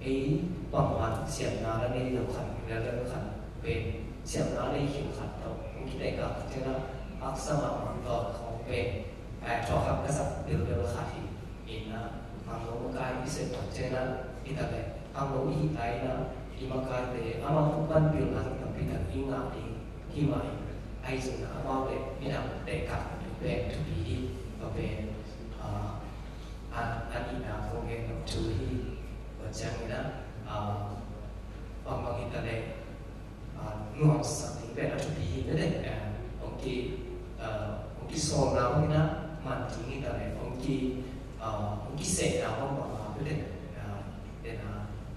ei bang man siam na la nei lo khat na la lo khat pen siam na nei hiu khat to hong ki teh ka ceng na haksa ma ma to hong pen Ai, tua khat ka sak bilbil khat hi. Ina, khangno makai i sep tak ciangin, i tak le, khangno i hih lai na, i makaite, amau tung pan bilna tampi tak i ngah ding hi mah hi. Ai zong na amau le, i nang te kak pen thupi hi, tua pen, ah, an, an i na kong gen nok thu hi, tua ciangin, ah, bang bang hi ta le, nuamsak ding pen a thupi hi mete. Hong ki, hong ki sawlna hong ina man ding hi ta le, hong ki, hong ki sehna hong bang a mete. Tena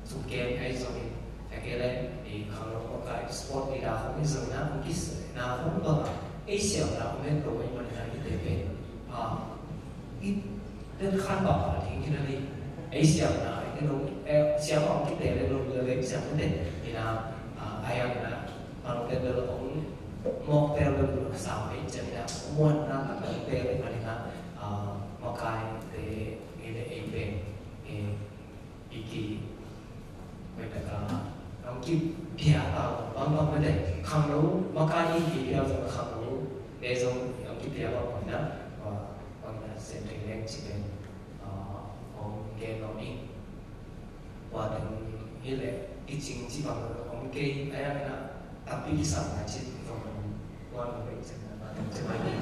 sungkem ai zong in, a ke le, i khangno hong kai sport leader hong i zong ina, hong ki sehna hong bang a, ei siamna hong en lo ai man ina i te pen. I den khan bang a ding hi na ni. Ei siamna, ei lo, siam hong ki te le lo le le siam te. Ina, ai ang ina, Pangpet bel hong mawk tel bel bel sa mei ciang ina muan na ka bel tel ina ina makai te ina ei pen i ki mai ta ka hong ki pia ta bang bang mete khangno makai i ki pia ta khangno te zong hong ki pia bang bang na bang na sem thei leng ci pen hong gen lo ni. Tua teng hi leh kicing ci bang lo om kei a yang na tampi kisam na ci bang lo wan lo kei cen na tua teng cen na ni.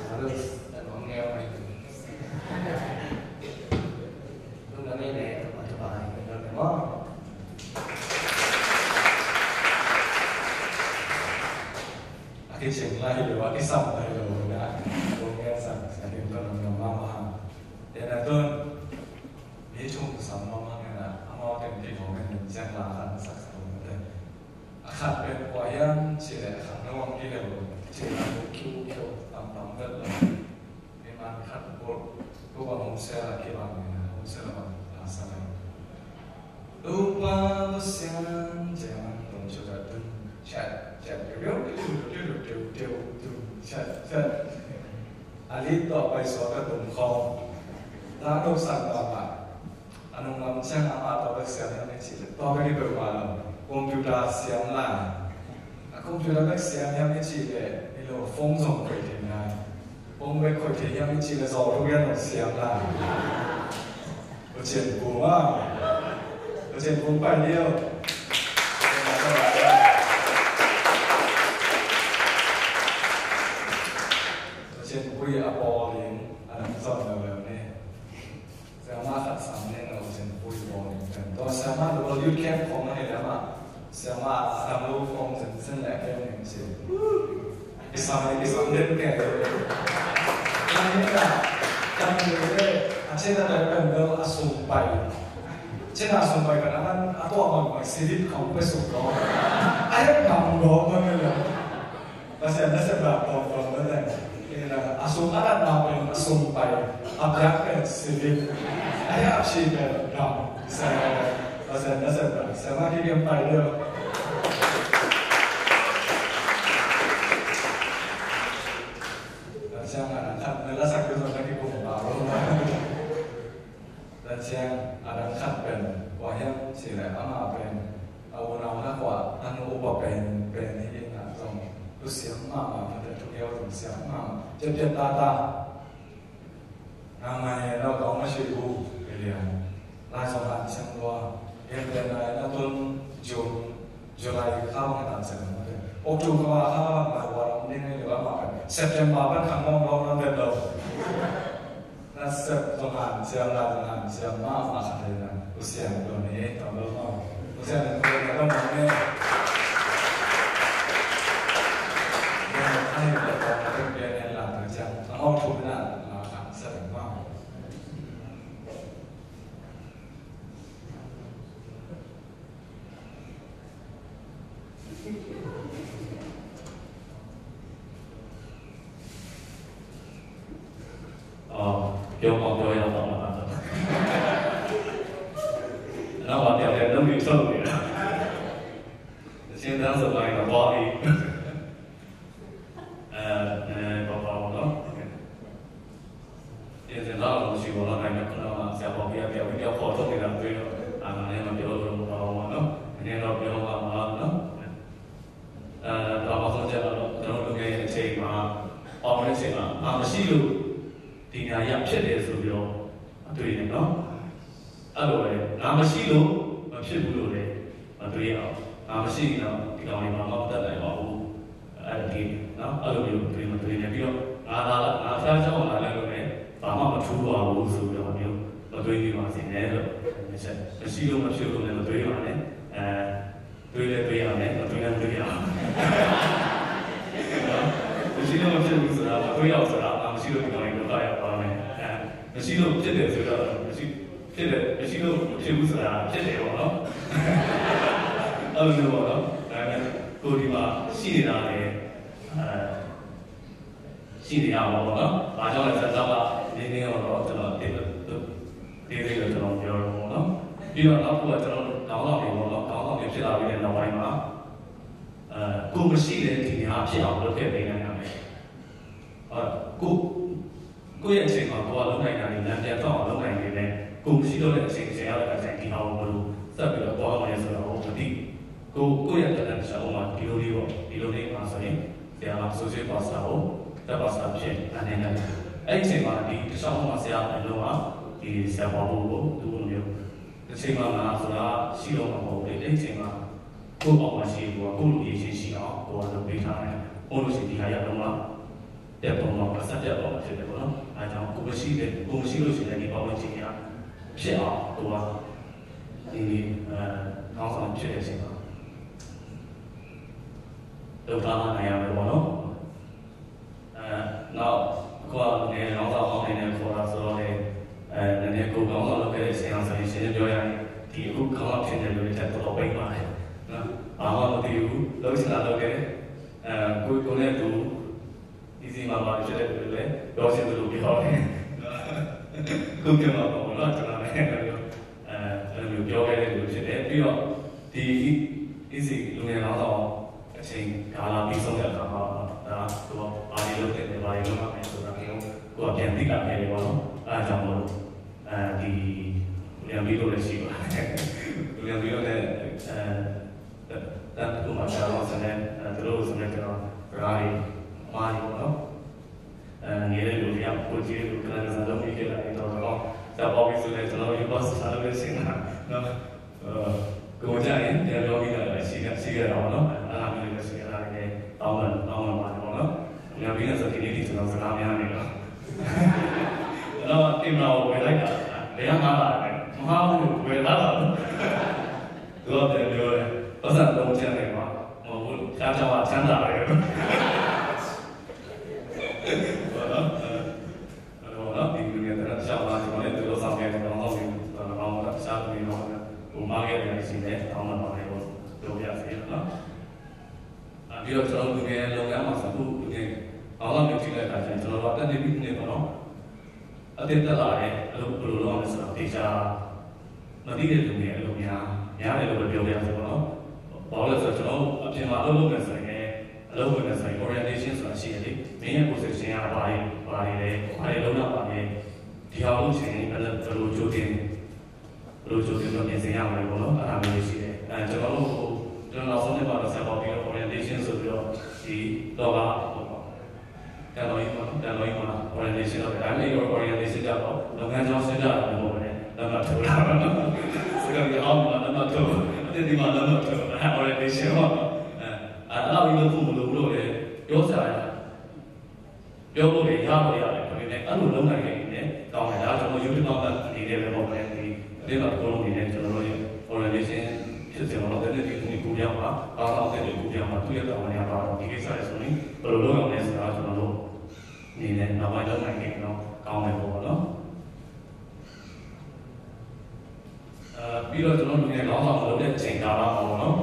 Lalu dan om ngeu mai tu. Lu na mei leh tua tua bai lo mo. A kicing lai lo a kisam lai lo na. Om ngeu sam sa kim ko lo mo ma ma. Tena tun mi thum sam mahmah ngen a amau teng kidawng ngen ciang la khat na sak sa lo mate. A khat pen kua hiam cih leh khangno hong kileh lo cih leh kiu kiu tam tam vet lo. Mi man khat bul bul bang hong sel a kibang ngen a hong sel a bang la sa lo. Topa Pasian, ciang an tong cu ka tun ciat ciat keu keu keu keu keu keu tun ciat ciat. A lit tawh paisuak ka tum khawm. Tangtawksak mahmah. A nunglam ciang amah tawh bek siam hiam i cih leh tawh bek i peuhmah lo. Computer siam lai. A computer bek siam hiam i cih leh i lo phone zong khoih thei nai. Phone bek khoih thei hiam i cih leh zawh thu gen zong siam lai. Pasian kung a Pasian kung pai liau. Pasian kung a pawl in a lam zon leuleu ni. Siangma khat sam ni na Pasian kung pawl in kan tua siangma lo youth camp khong na hi lama siangma a dam lo khong zen zen le kem ning si. Kisam ai kisam den ke. Kan ni ka kan ni le a chena le kan lo a sum pai. Chena sum pai kan aman a tua man mai silit kong pe suk lo. Ai bang lo man le. Pasian nasep lam tawm tawm na teng. A sum a natna pen a sum pai. A piak pen silit. Ai a si pen dam. Pasian nasep lam. Siangma kikem pai deuh. Siang a dang khat na la sak tu na ki kum pa lo. Siang a dang khat pen kua hiam cih leh amah pen a unau na kua a nu upa pen pen hi in a zong tu siam mahmah mate thu keu zong siam mahmah ciapciap tata. Nang ngai lo kong a si u ke lian. Lai zong han siang lua. Gen pen lai na tun June July kha bang tan sen mate. October kha bang lai wa lam ding ni lua ma kan September ban khang bang bang nan den lo. Na sep zong han siam lai zong han siam ma ma kha te na. U siam lo ni tong lo ma. U siam ni ko na dong ma ni. ပြန်လာတော့ကြာအမောက်ထုတ်တာလာခါဆက်တယ်နော်။ အော် ပြောမှပြောရတော့မှာပါတော့။ နောက်မှပြန်လဲလုပ်ပြီးထုတ်နေတာ။ သင်းသားဆိုပါရင်တော့သွားပြီ။ အဲနည်းနည်းပါးပါးပေါ့နော်။ ပြင်ဆင်ထားတာမရှိဘူးနော်။ ဒါပေမဲ့ခုနကဆရာပေါ်ပြပြပြီးတော့ခေါ်ထုတ်နေတာတွေ့တော့အာဏာနဲ့မပြောလို့မပါဘူးပေါ့နော်။ နည်းနည်းတော့ပြောပါမှာနော်။ အဲဒါမှဆုံးချက်တော့ကျွန်တော်တို့လူငယ်ရဲ့အချိန်မှာ အောင်တဲ့အချိန်မှာအာမရှိလို့ဒီနေရာရဖြစ်တယ်ဆိုပြီးတော့အတွေ့နဲ့နော်။ အဲ့လိုပဲငါမရှိလို့မဖြစ်ဘူးလို့လည်းမတွေးရအောင်။ ငါမရှိရင်တော့ဒီကောင်တွေဘာမှမတတ်နိုင်ပါဘူး။ အဲ့ဒီနော်အဲ့လိုမျိုးတွေးမတွေးနဲ့ပြီးတော့ငါလာငါဖျားချောင်းလာလည်းလို့လည်းဘာမှမထူးပါဘူးဆိုပြီးတော့မျိုးမတွေးမိပါစေနဲ့လို့။ မရှိလို့မဖြစ်လို့လည်းမတွေးပါနဲ့။ အဲတွေးလည်းတွေးရမယ်မတွေးလည်းမတွေးရအောင်။ မရှိလို့မဖြစ်ဘူးဆိုတာမတွေးရအောင်ဆိုတာငါမရှိလို့ဒီကောင်တွေဒုက္ခရောက်သွားမယ်။ အဲမရှိလို့ဖြစ်တယ်ဆိုတော့မရှိ ဖြစ်တယ်မရှိလို့မဖြစ်ဘူးဆိုတာဖြစ်တယ်ပေါ့နော်။ အဲ့လိုမျိုးပေါ့နော်။ ဒါပေမဲ့ကိုယ်ဒီမှာရှိနေတာလေအဲရှိနေရမှာပေါ့နော်။ ဘာကြောင့်လဲဆိုတော့နင်းနေတော့ကျွန်တော်တိတ်လို့တိတ်လို့ကျွန်တော်ပြောတော့ပေါ့နော်။ ပြီးတော့နောက်တစ်ခုကကျွန်တော်တို့ခေါင်းဆောင်တွေပေါ့နော်ခေါင်းဆောင်တွေဖြစ်လာပြီးတဲ့နောက်ပိုင်းမှာအဲကိုယ်မရှိတဲ့ဒီနေရာဖြစ်အောင်လုပ်ခဲ့ပေးနိုင်ရမယ်။ အဲကို ကိုယ့်ရဲ့အချိန်မှာကိုယ်ကလုပ်နိုင်တာတွေလမ်းပြတော့အောင်လုပ်နိုင်နေတယ်ကိုယ်မရှိတော့တဲ့အချိန်ဆရာကတိုင်ဒီဟာကိုဘယ်လိုဆက်ပြီးတော့သွားမလဲဆိုတာကိုမသိကိုကိုယ့်ရဲ့တက်တဲ့ဆရာကဒီလိုလေးပေါ့ဒီလိုလေးမှာဆိုရင်ဆရာကဆိုစစ်ပါစတာကိုတက်ပါစတာဖြစ်အနေနဲ့အဲ့ဒီအချိန်မှာဒီတခြားဘက်မှာဆရာအလုံးကဒီဆရာပေါ်ဖို့ကိုသူ့လိုမျိုးတစ်ချိန်မှာငါဆိုတာရှိတော့မှာမဟုတ်ဘူးလေအဲ့ဒီအချိန်မှာကိုယ့်အောက်မှာရှိကိုယ်ကကိုယ့်လိုရည်ရှိရှိအောင်ကိုယ်ကလုပ်ပေးထားတယ်ဟုတ်လို့ရှိရင်ဒီဟာရတော့မှ ပြတ်သွားမှာပါဆက်ပြတ်သွားမှာဖြစ်တယ်ပေါ့နော်အဲကြောင့်ကိုမရှိတဲ့ကိုမရှိလို့ရှိရင်ဒီပတ်ဝန်းကျင်ကဖြစ်အောင်ကိုကဒီအဲခေါင်းဆောင်ဖြစ်တဲ့အချိန်မှာလုပ်သားနိုင်ရမယ်ပေါ့နော်အဲနောက်ကိုကငယ်ခေါင်းဆောင်အောင်နေနဲ့ခေါ်တာဆိုတော့လေအဲနည်းနည်းကိုခေါင်းဆောင်လုပ်ခဲ့တဲ့အချိန်အောင်ဆိုရင်ရှင်းရှင်းပြောရရင်ဒီအခုခေါင်းဆောင်ဖြစ်နေလို့တစ်တော်ပိတ်ပါတယ်နော်ဘာမှမသိဘူးလုပ်ချင်တာလုပ်ခဲ့အဲကိုကိုနဲ့တူ easy မှာပါဖြစ်တဲ့အတွက်လည်းပြောချင်သလိုပြောတယ်ခုပြောမှာပေါ့နော်ကျွန်တော်လည်းအဲအဲ့လိုမျိုးပြောခဲ့တဲ့လူဖြစ်တယ်ပြီးတော့ဒီ easy လူငယ်တော့အချိန်ကာလပြီးဆုံးတဲ့အခါမှာဒါတော့ဘာလို့လုပ်တယ်ဘာလို့လုပ်ရမလဲဆိုတာမျိုးကိုပြန်သိလာခဲ့တယ်ပေါ့နော်အဲဒါကြောင့်မို့လို့ အဲဒီကိုလျံပြီးလို့လည်းရှိပါတယ်ကိုလျံပြီးလို့လည်းအဲတန်းတစ်ခုမှာဆရာတော်ဆရာနဲ့အဲသူတို့ဆိုလည်းကျွန်တော်စကားတွေမှားနေပေါ့နော်အဲငယ်တဲ့လူတွေကကိုကြီးလူကလည်းစံလုံးမိခဲ့တာတွေတော့တော့ဆရာပေါ်ပြီးဆိုလည်းကျွန်တော်ယူပါစတာလို့လည်းရှင်းတာနော်အဲကိုကြရင်တရားပြောမိတာလည်းရှိခဲ့ရှိခဲ့တာပေါ့နော်အဲအားမျိုးလည်းရှိခဲ့တာလည်းတောင်းပန်တောင်းပန်ပါတယ်ပေါ့နော်ကိုလျံပြီးတဲ့ဆိုဒီနေ့ဒီကျွန်တော်စကားများနေတော့ ကျွန်တော်တင်မလာကိုဝယ်လိုက်တာဘယ်ကငါလာလဲမဟာဘူးဝယ်လာတာသူကပြန်ပြောတယ်ပတ်စံသုံးချမ်းတယ်ကွာမဟုတ်ဘူးချမ်းချမ်းပါချမ်းသာတယ်ဘာလို့ဘာလို့ဒီလိုနဲ့တခြားမှာကျွန်တော်လည်းသူတို့ဆောင်ခဲ့တယ်ကျွန်တော်တို့ကျွန်တော်တခြားလူတွေတော့ဟိုမှားခဲ့တယ်ရှိတယ်တောင်းပန်ပါတယ်လို့ပြောပြစေနော် ပြီးတော့ကျွန်တော်လူငယ်လုပ်ငန်းမှာဆိုအခုလူငယ်အောင်လောက်မျိုးကြည့်လိုက်တာကျရင်ကျွန်တော်တို့အသက်နေပြီးနေပါတော့အသစ်တက်လာတဲ့အလုပ်ဘယ်လိုလုပ်ရမလဲဆိုတော့တေချာမသိတဲ့လူငယ်အလုပ်များများတယ်လို့ပဲပြောပြရစီပေါ့နော်။ဘာလို့လဲဆိုတော့ကျွန်တော်အပြင်မှာအလုပ်လုပ်နေဆိုရင်အလုပ်ဝင်နေဆိုရင် orientation ဆိုတာရှိတယ်လေ။မင်းရဲ့ position ကဘာတွေဘာတွေလဲဘာတွေလုပ်ရပါလဲဒီဟာလို့ရှိရင်ဘယ်လိုဘယ်လိုကြိုတင် ဘယ်လိုကြိုတင်ပြီးတော့ပြင်ဆင်ရမလဲပေါ့နော်အဲ့ဒါမျိုးလေးရှိတယ်အဲကျွန်တော်တို့ဟိုကျွန်တော်နောက်ဆုံးနှစ်မှာတော့ဆက်ပေါက်ပြီးတော့ orientation ဆိုပြီးတော့ဒီတော့ကပေါ့တန်တော်ကြီးပေါ့နော်တန်တော်ကြီးမှာ orientation တော့ဒါပေမဲ့ orientation ကြတော့လုပ်ငန်းကြောင်းရှင်းပြတာမျိုးပေါ့လေလက်မှတ်ထိုးတာစကားပြောင်းမှာလက်မှတ်ထိုးအသစ်ဒီမှာလက်မှတ်ထိုးအဲ orientation ပေါ့နော်အဲအဲ့လောက်ကြီးလုပ်ဖို့မလိုဘူးလို့လည်းပြောကြရတယ် ပြောလို့လည်းရတော့ရတယ်ဒါပေမဲ့အဲ့လိုလုပ်နိုင်ရင်လည်းကောင်းတယ်ဒါကျွန်တော် YouTube မှာအနေနဲ့ပဲမဟုတ်ဘဲဒီအသင်းတော်တစ်ခုလုံးအနေနဲ့ကျွန်တော်တို့ရဲ့ organization ဖြစ်စဉ်မှာတော့တနေ့ဒီနေ့ကူပြောင်းပါဘာသာတဲ့ကူပြောင်းပါသူရဲ့တာဝန်ရပါတော့ဒီကိစ္စရဲ့ဆိုရင်ဘယ်လိုလုပ်ရမလဲဆိုတာကျွန်တော်တို့ မလုပ်နိုင်ခဲ့ရင်တော့ကောင်းမယ်ပေါ့နော်။ အဲပြီးတော့ကျွန်တော်လူငယ်ခေါင်းဆောင်လုပ်တဲ့အချိန်ကာလမှာပေါ့နော်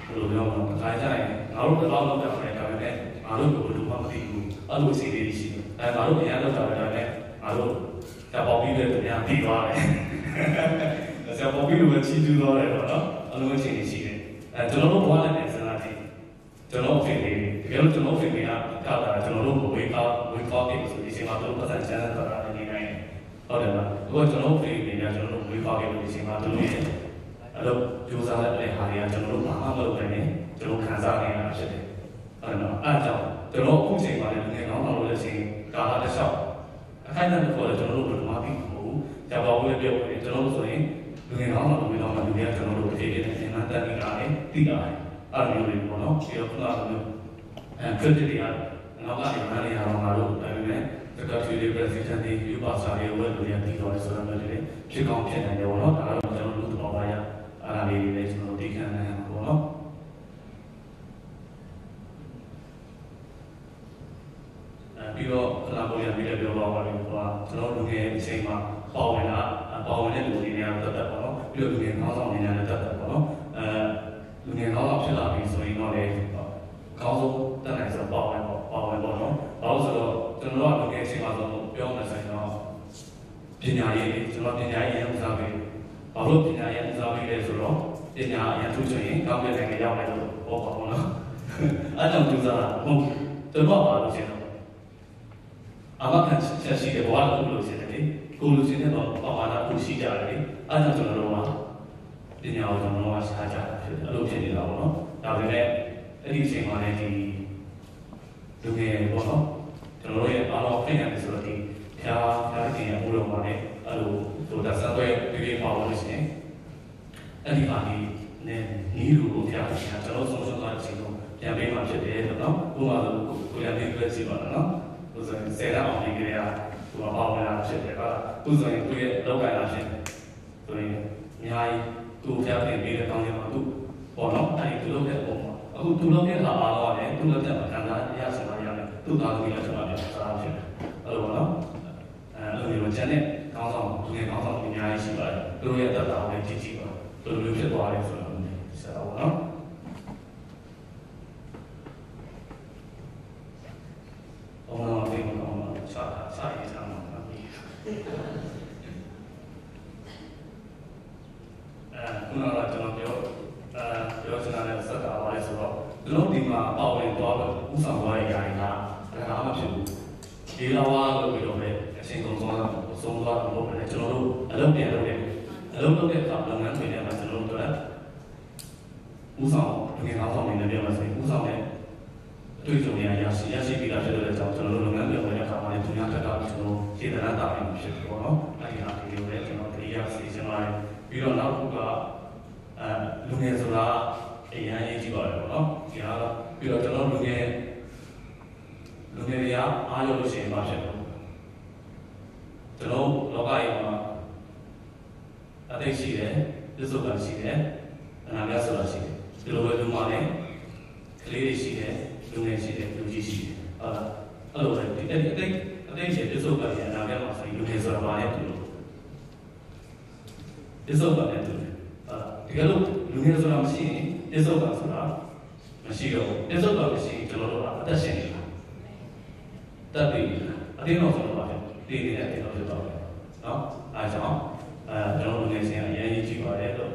ဘယ်လိုပြောမလဲတခါကျရင်ငါတို့တစ်လောက်လောက်တာပဲဒါပေမဲ့ငါတို့ကဘယ်လိုမှမသိဘူးအဲ့လိုအခြေအနေတွေရှိတယ်အဲငါတို့အများလောက်တာပဲဒါပေမဲ့ငါတို့တပ်ပေါင်းပြီးတဲ့သူများပြီးသွားတယ်ဆရာပေါင်းပြီးလို့ပဲချီးကျူးသွားတယ်ပေါ့နော်အဲ့လိုအခြေအနေရှိတယ်အဲကျွန်တော်တို့ဘဝနဲ့ပြန်စဉ်းစားကြည့်ကျွန်တော်အဖေလေးတကယ်လို့ကျွန်တော်အဖေလေးကကတာကျွန်တော်တို့မဝေးကားဝေးကားခဲ့ဆိုဒီချိန်မှာတို့ပတ်စံချမ်းသာတာနေနိုင်တယ်ဟုတ်တယ်လားအခုကျွန်တော်အဖေလေးကကျွန်တော်တို့ဝေးကားခဲ့လို့ဒီချိန်မှာတို့ရဲ့အလုပ်ကြိုးစားတဲ့အရာတွေကကျွန်တော်တို့ဘာမှမလုပ်နိုင်ရင်ကျွန်တော်ခံစားနေရတာဖြစ်တယ်ဟုတ်တယ်နော်အဲဒါကြောင့်ကျွန်တော်အခုချိန်မှာလည်းငယ်ကောင်းတော်လို့လည်းချိန်ကာလတစ်လျှောက်အခိုင်အတန့်တစ်ခုလည်းကျွန်တော်တို့ဘယ်လိုမှသိမှာမဟုတ်ဘူးဆရာတော်ကလည်းပြောနေတယ်ကျွန်တော်တို့ဆိုရင်လူငယ်ကောင်းတော်လို့ပြောတော့မှလူတွေကကျွန်တော်တို့တဖြည်းဖြည်းနဲ့သင်တန်းတက်နေတာနဲ့သိတာပဲအဲ့လိုမျိုးတွေပေါ့နော်ပြီးတော့ခုနကလိုမျိုးအဲ credit တွေကအနောက်ကနေမန်းနေရတော့ငါတို့ဒါပေမဲ့ secretary တွေ president တွေ youth pastor တွေဝဲလူတွေကသိတော့တယ်ဆိုတော့မျိုးတွေဖြစ်ကောင်းဖြစ်နိုင်တယ်ပေါ့နော်ဒါကတော့ကျွန်တော်တို့သဘောပါရအဲ့ဒါလေးတွေလည်းကျွန်တော်တို့သိခံနိုင်ရမှာပေါ့နော်အဲပြီးတော့ခဏပေါ်ရပြီးတော့ပြောပါပါလိမ့်ကွာကျွန်တော်လူငယ်အချိန်မှာပါဝင်တာအဲပါဝင်တဲ့လူတွေနဲ့တော့တက်တက်ပေါ့နော်ပြီးတော့လူငယ်ခေါင်းဆောင်တွေနဲ့လည်းတက်တက်ပေါ့နော်အဲလူငယ်ခေါင်းဆောင်ဖြစ်လာပြီဆိုရင်တော့လေခေါင်းဆောင်တက်နိုင်ဆိုပါဝင်ပေါ့ပါဝင်ပေါ့နော်ဘာလို့ဆိုတော့ကျွန်တော်ကလူငယ်အချိန်မှာဆိုတော့ပြောမယ်ဆိုရင်တော့ပညာရေးလေကျွန်တော်ပညာရေးအရင်ဦးစားပေးတယ်ဘာလို့ပညာရေးဦးစားပေးလဲဆိုတော့ပညာအရင်ထူးချွန်ရင်ကောင်းတဲ့နိုင်ငံရောက်မယ်လို့ပြောပါပေါ့နော်အဲကြောင့်ကြိုးစားတာမဟုတ်ဘူးကျွန်တော်ပါလို့ရှိရင်တော့အာမခံချက်ရှိတဲ့ဘဝတစ်ခုလိုချင်တယ်လေကိုလိုချင်တဲ့တော့ပမာဏကိုရှိကြတယ်လေအဲကြောင့်ကျွန်တော်တို့ကပညာကိုကျွန်တော်တို့ကရှားကြတာဖြစ်တယ်အဲ့လိုဖြစ်နေတာပေါ့နော်ဒါပေမဲ့အဲ့ဒီအချိန်မှာလည်းဒီလူငယ်ပေါ့နော်ကျွန်တော်တို့ရဲ့အားလုံးသိနိုင်တယ်ဆိုတော့ဒီဖျားဖျားတင်ရမှုတော့မှာလည်းအဲ့လိုဟိုဒါစားပွဲပေးပေးပါလို့ရှိရင်အဲ့ဒီအားဒီနဲ့နီးလူကိုဖျားတင်တာကျွန်တော်ဆုံးရှုံးသွားတဲ့အချိန်တော့ပြန်ပေးမှာဖြစ်တယ်လို့နော်ဥပမာဆိုကိုရန်လေးတွေ့စီပါတော့နော်ဟိုဆိုရင်ဆယ်လမ်းအောင်နေကြရဟိုပါဝင်လာဖြစ်တယ်ဟုတ်လားသူဆိုရင်သူရဲ့လောက်ကန်လာဖြစ်တယ်ဆိုရင်အများကြီးသူ့ဖျားတင်ပေးတဲ့ကောင်းခြင်းမှာသူ့ပေါ့နော်အဲ့ဒီသူလုပ်တဲ့အပေါ်မှာအခုသူလုပ်တဲ့ဟာအားလုံးကလည်းသူ့လက်ထက်မှာခံစားရရှိမှရတယ်သူ့သားသမီးလက်ထက်မှာလည်းခံစားရဖြစ်တယ်အဲ့လိုပေါ့နော်အဲ့လိုမျိုးကျန်တဲ့ခေါင်းဆောင်လူငယ်ခေါင်းဆောင်တွေအများကြီးရှိပါတယ်သူတို့ရဲ့အသက်တာကိုလည်းကြည့်ကြည့်ပါဘယ်လိုမျိုးဖြစ်သွားလဲဆိုတာကိုလည်းဆက်တော့ပေါ့နော်ဘုံတော်သိမ်းတော်မှာစာစာရေးထားမှာပါအဲခုနကကျွန်တော်ပြောအဲပြောချင်တာလည်းစက်တာပါလေဆိုတော့ကျွန်တော်ဒီမှာပါဝင်သွားလို့ဥဆောင်သွားတဲ့အရာတွေကဘယ်ဟာမှဖြစ်ဘူးဒီလောက်အားလို့ပြီးတော့ပဲအချိန်ကုန်သွားတာအဆုံးသွားတာမဟုတ်ဘဲနဲ့ကျွန်တော်တို့အလုပ်ပြန်လုပ်တယ်အလုပ်လုပ်တဲ့အခါလုပ်ငန်းတွေထဲမှာကျွန်တော်တို့အတွက်ဥဆောင်ငွေကောင်းဆောင်တွေနဲ့ပြောမယ်ဆိုရင်ဥဆောင်တဲ့ အတွေ့အကြုံတွေအရရှိရရှိပြီးသားဖြစ်လို့လည်းကျွန်တော်ကျွန်တော်တို့လုပ်ငန်းတွေဝင်တဲ့အခါမှာလည်းသူများထက်ကကျွန်တော်ခြေတရမ်းတာပြီးဖြစ်တယ်ပေါ့နော်အဲ့ဒီဟာတွေကိုလည်းကျွန်တော်တတိယစီစဉ်ပါတယ်ပြီးတော့နောက်တစ်ခုကအဲလူငယ်ဆိုတာအရင်အရေးကြီးပါတယ်ပေါ့နော်ဒီကတော့ပြီးတော့ကျွန်တော်လူငယ်လူငယ်တွေကအားရလို့ရှိရင်မဖြစ်ဘူးကျွန်တော်လောကကြီးမှာအသိရှိတယ်ပြစ္ဆုတ်ကံရှိတယ်အနာဂတ်ဆိုတာရှိတယ်ဒီလိုပဲလူမနဲ့ကလေးတွေရှိတယ်လူငယ်ရှိတယ်လူကြီးရှိတယ်ဟုတ်လားအဲ့လိုပဲဒီအဲ့ဒီအသိအသိရှိပြစ္ဆုတ်ကံရဲ့အနာဂတ်မှာဆိုရင်လူငယ်ဆိုတာဘာလဲတူလို့ပြစ္ဆုတ်ကံနဲ့တူတယ်ဟုတ်လားတကယ်လို့လူငယ်ဆိုတာမရှိရင်ပြစ္ဆုတ်ကံဆိုတာမရှိတော့ဘူးပြစ္ဆုတ်ကံမရှိရင်ကျွန်တော်တို့ကအသက်ရှင်နေတာတက်ပြီအတင်းတော့ကျွန်တော်ပါတည်နေတဲ့အတင်းတော့ဖြစ်တော့တယ်နော်အဲကြောင့်အဲကျွန်တော်လူငယ်ချင်းအရင်ကြီးကြည့်ပါတယ်လို့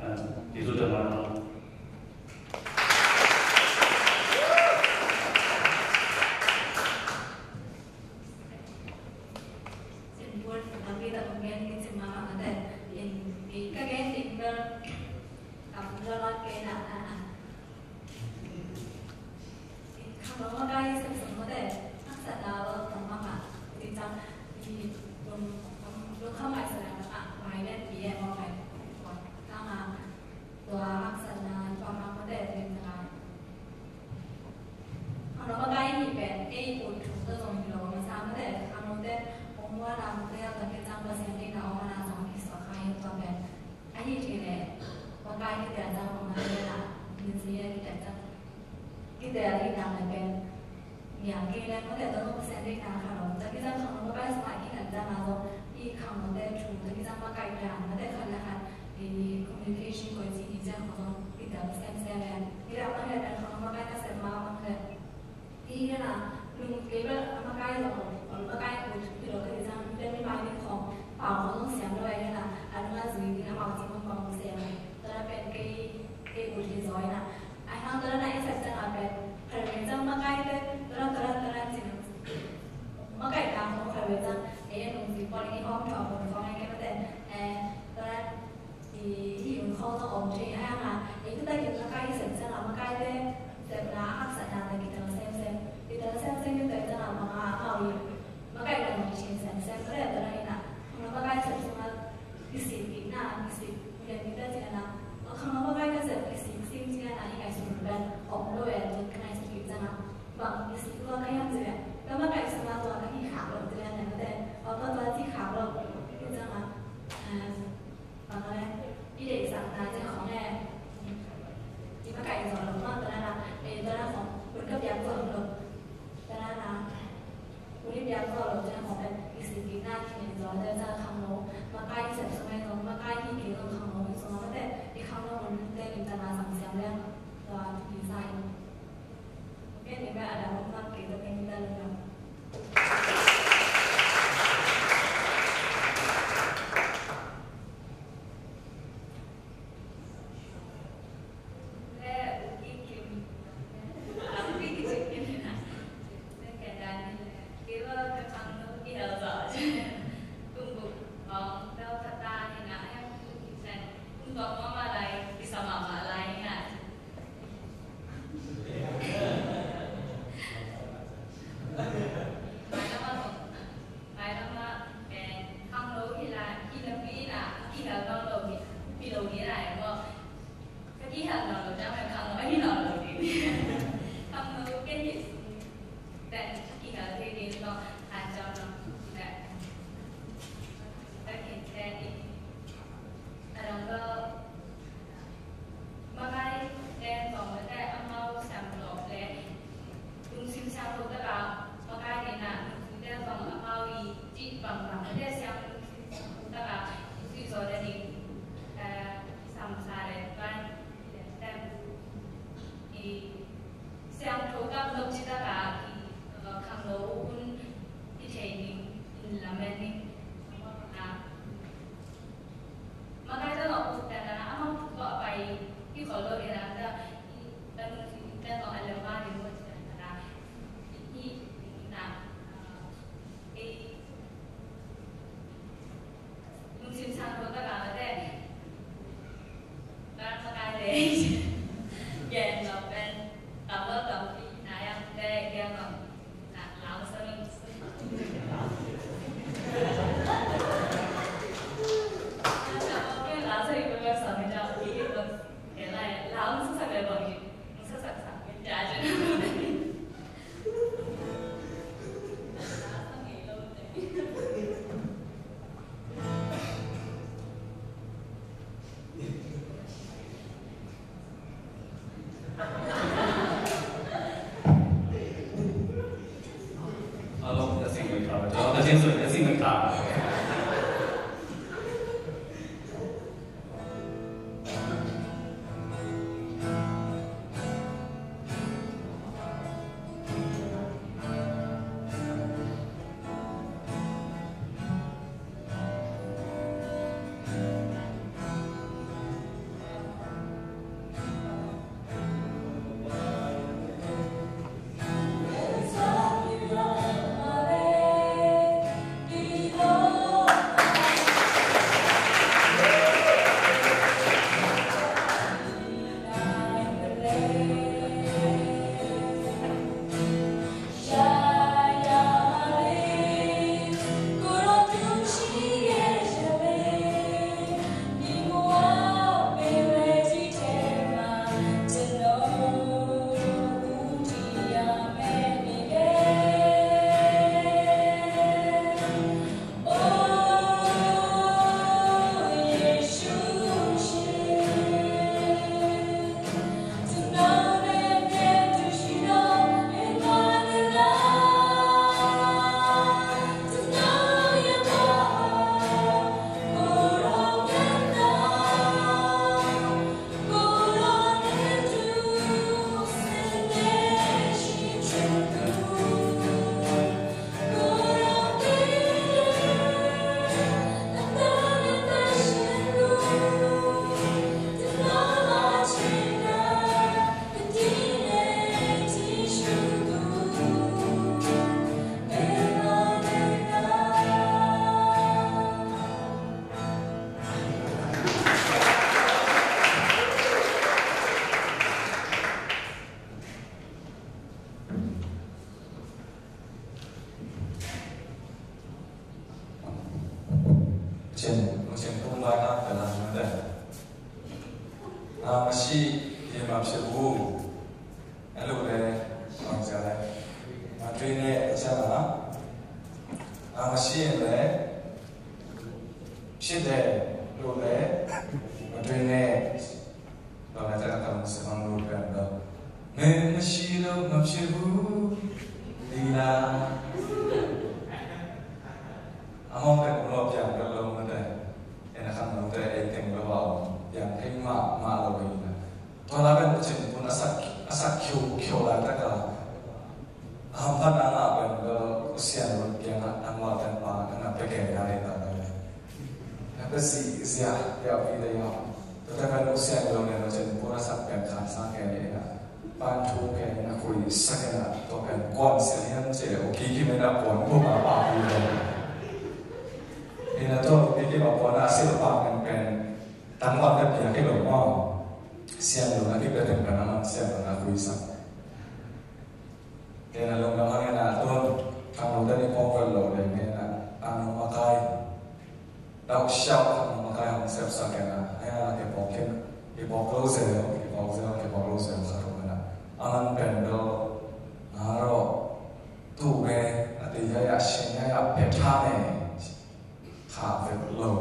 အဲကျေးဇူးတင်ပါတယ်နော် Leng mate tua zong Pasian deihna khat om. Tua kizang khangno makaih sungah kinan zang a zong i khangnote thu tua kizang makaihna mate khat le khat i communication koici hi ciang khat zong kitel semsem e. Kidah bang le pen khangno makaih ka sem mah bang le i hena lung kei bel a makaih zong om, makaih ut hi lo ka kizang pen mi mai ding khong pau khong zong siam lo e hena a nunga zui ding amau ci bang bang sem. Tua na pen kei kei ut hi zaw hena. Ai hang tua na i sep ciang a pen khat vei ciang makaihte tua na tua na tua na cin makaihna khong khat vei ciang ei a nungzui pawl i hawm thawh khong khong ei kei mate eh tua na i hi un khong zong om thei ai hang a ei tua takin makaih i sep ciang a makaihte sepna a haksatna ta kitel semsem kitel semsem kitel ciang a manga amau i makaihna nong cin semsem tua na tua na hina khong makaih sep ciang a kisik kikna kisik lian kitel ciang a khong makaih ka sep kisik sim ciang a i ngaihsut pen om lo e tun ka ngaihsut kik ciang a bang kisik tua ka hiam ci leh ka makaih sung a tua ka hi khak lo ci leh nen ka te aw ka tua ci khak lo ci ciang a bang a le i deihsakna ci khong e i makaih zaw lo ma tua na na e tua na khong kun ka piak zaw lo tua na na kun i piak zaw lo ci na khong pen kisik kikna kinei zaw te ciang khangno makaih i sep sung e zong makaih hi kei zong khangno i sung a mate i khangno kun te lim tana sang siam leng tua i sa in. Mailam ah, mailam ah, eh, khangno hi lai, hi napi in ah, kihel nawn lo hi, hi lo hi lai maw. Ka kihel nawn lo ciang, khangno hi nawn lo ding. Khangno ka hih sung, then ka kihel thei ding tawh, hanciam nawn lo. Ka kihel thei ding. A dang ka, Makaite tawh mate amau siangtho le lungsim siangtho taka makaite in ah lungsimte zong amau i cih bangbang mate siang lungsim siangtho taka lungsim zaw nading, eh, samsa le tuan i siangtho tak nop cih taka i, eh, khangno hun i thei ding in lamen ding. Makaite tawh ut tana amau thu tawh a pai i khol lo hi nang ta i ka nung si te tawh a lem ma ding mawh ci tana i na ei lungsim sang tho taka mate ka makaite gen lo pen tam lo tam pi na yang te gen lo. Chin le, chin le, lu le, ma tui ne. Lo na ta ka mu se bang lu pen lo. Me me shi lo, ma shi bu. Di na. Among te lo piang lo lo ma te. Ena khang lo te ei teng lo wa. Piang hei ma ma lo ina. Tua lai pen Pasian pun a sak, a sak khiu, khiu lai taka. A hamphatna ngah pen bel Pasian lut kiangah tangvalten pa na pia kei na ding ta bel. Na pia si zia, pia pi te ya. Tua te pen Pasian lo ne Pasian pun a sak pen khan sa kei ni na. Pan thu kei na khui sa kei na tua pen kuan sia hiam cia, u ki ki me na kuan pu ma pa pi lo. Ni na tua u ki ki ma kuan a sil pa pen pen. Tangval te pia kei lo maw. Sian lo na kei pia teng ka na man sian lo na khui sak. Kei na lo na man na tun. Tang lo te ni pawng vel lo le me na. Tang lo makai. Dau siau tang lo makai hong sep sak kei na. Ai na kei pawng kei. Kei pawng lo se lo, kei pawng se lo, kei pawng lo se lo sa lo na. A man pen lo. Na lo. Tu me. A te ya ya shin ya ya pia ta me. Kha vet lo.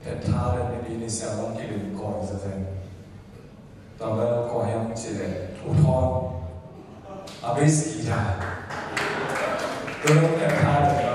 Phet tha le mipi ni siang long kilim koi zazen. Tua bel koi hiam ci le u thawn. A bass guitar. Tua lo phet tha le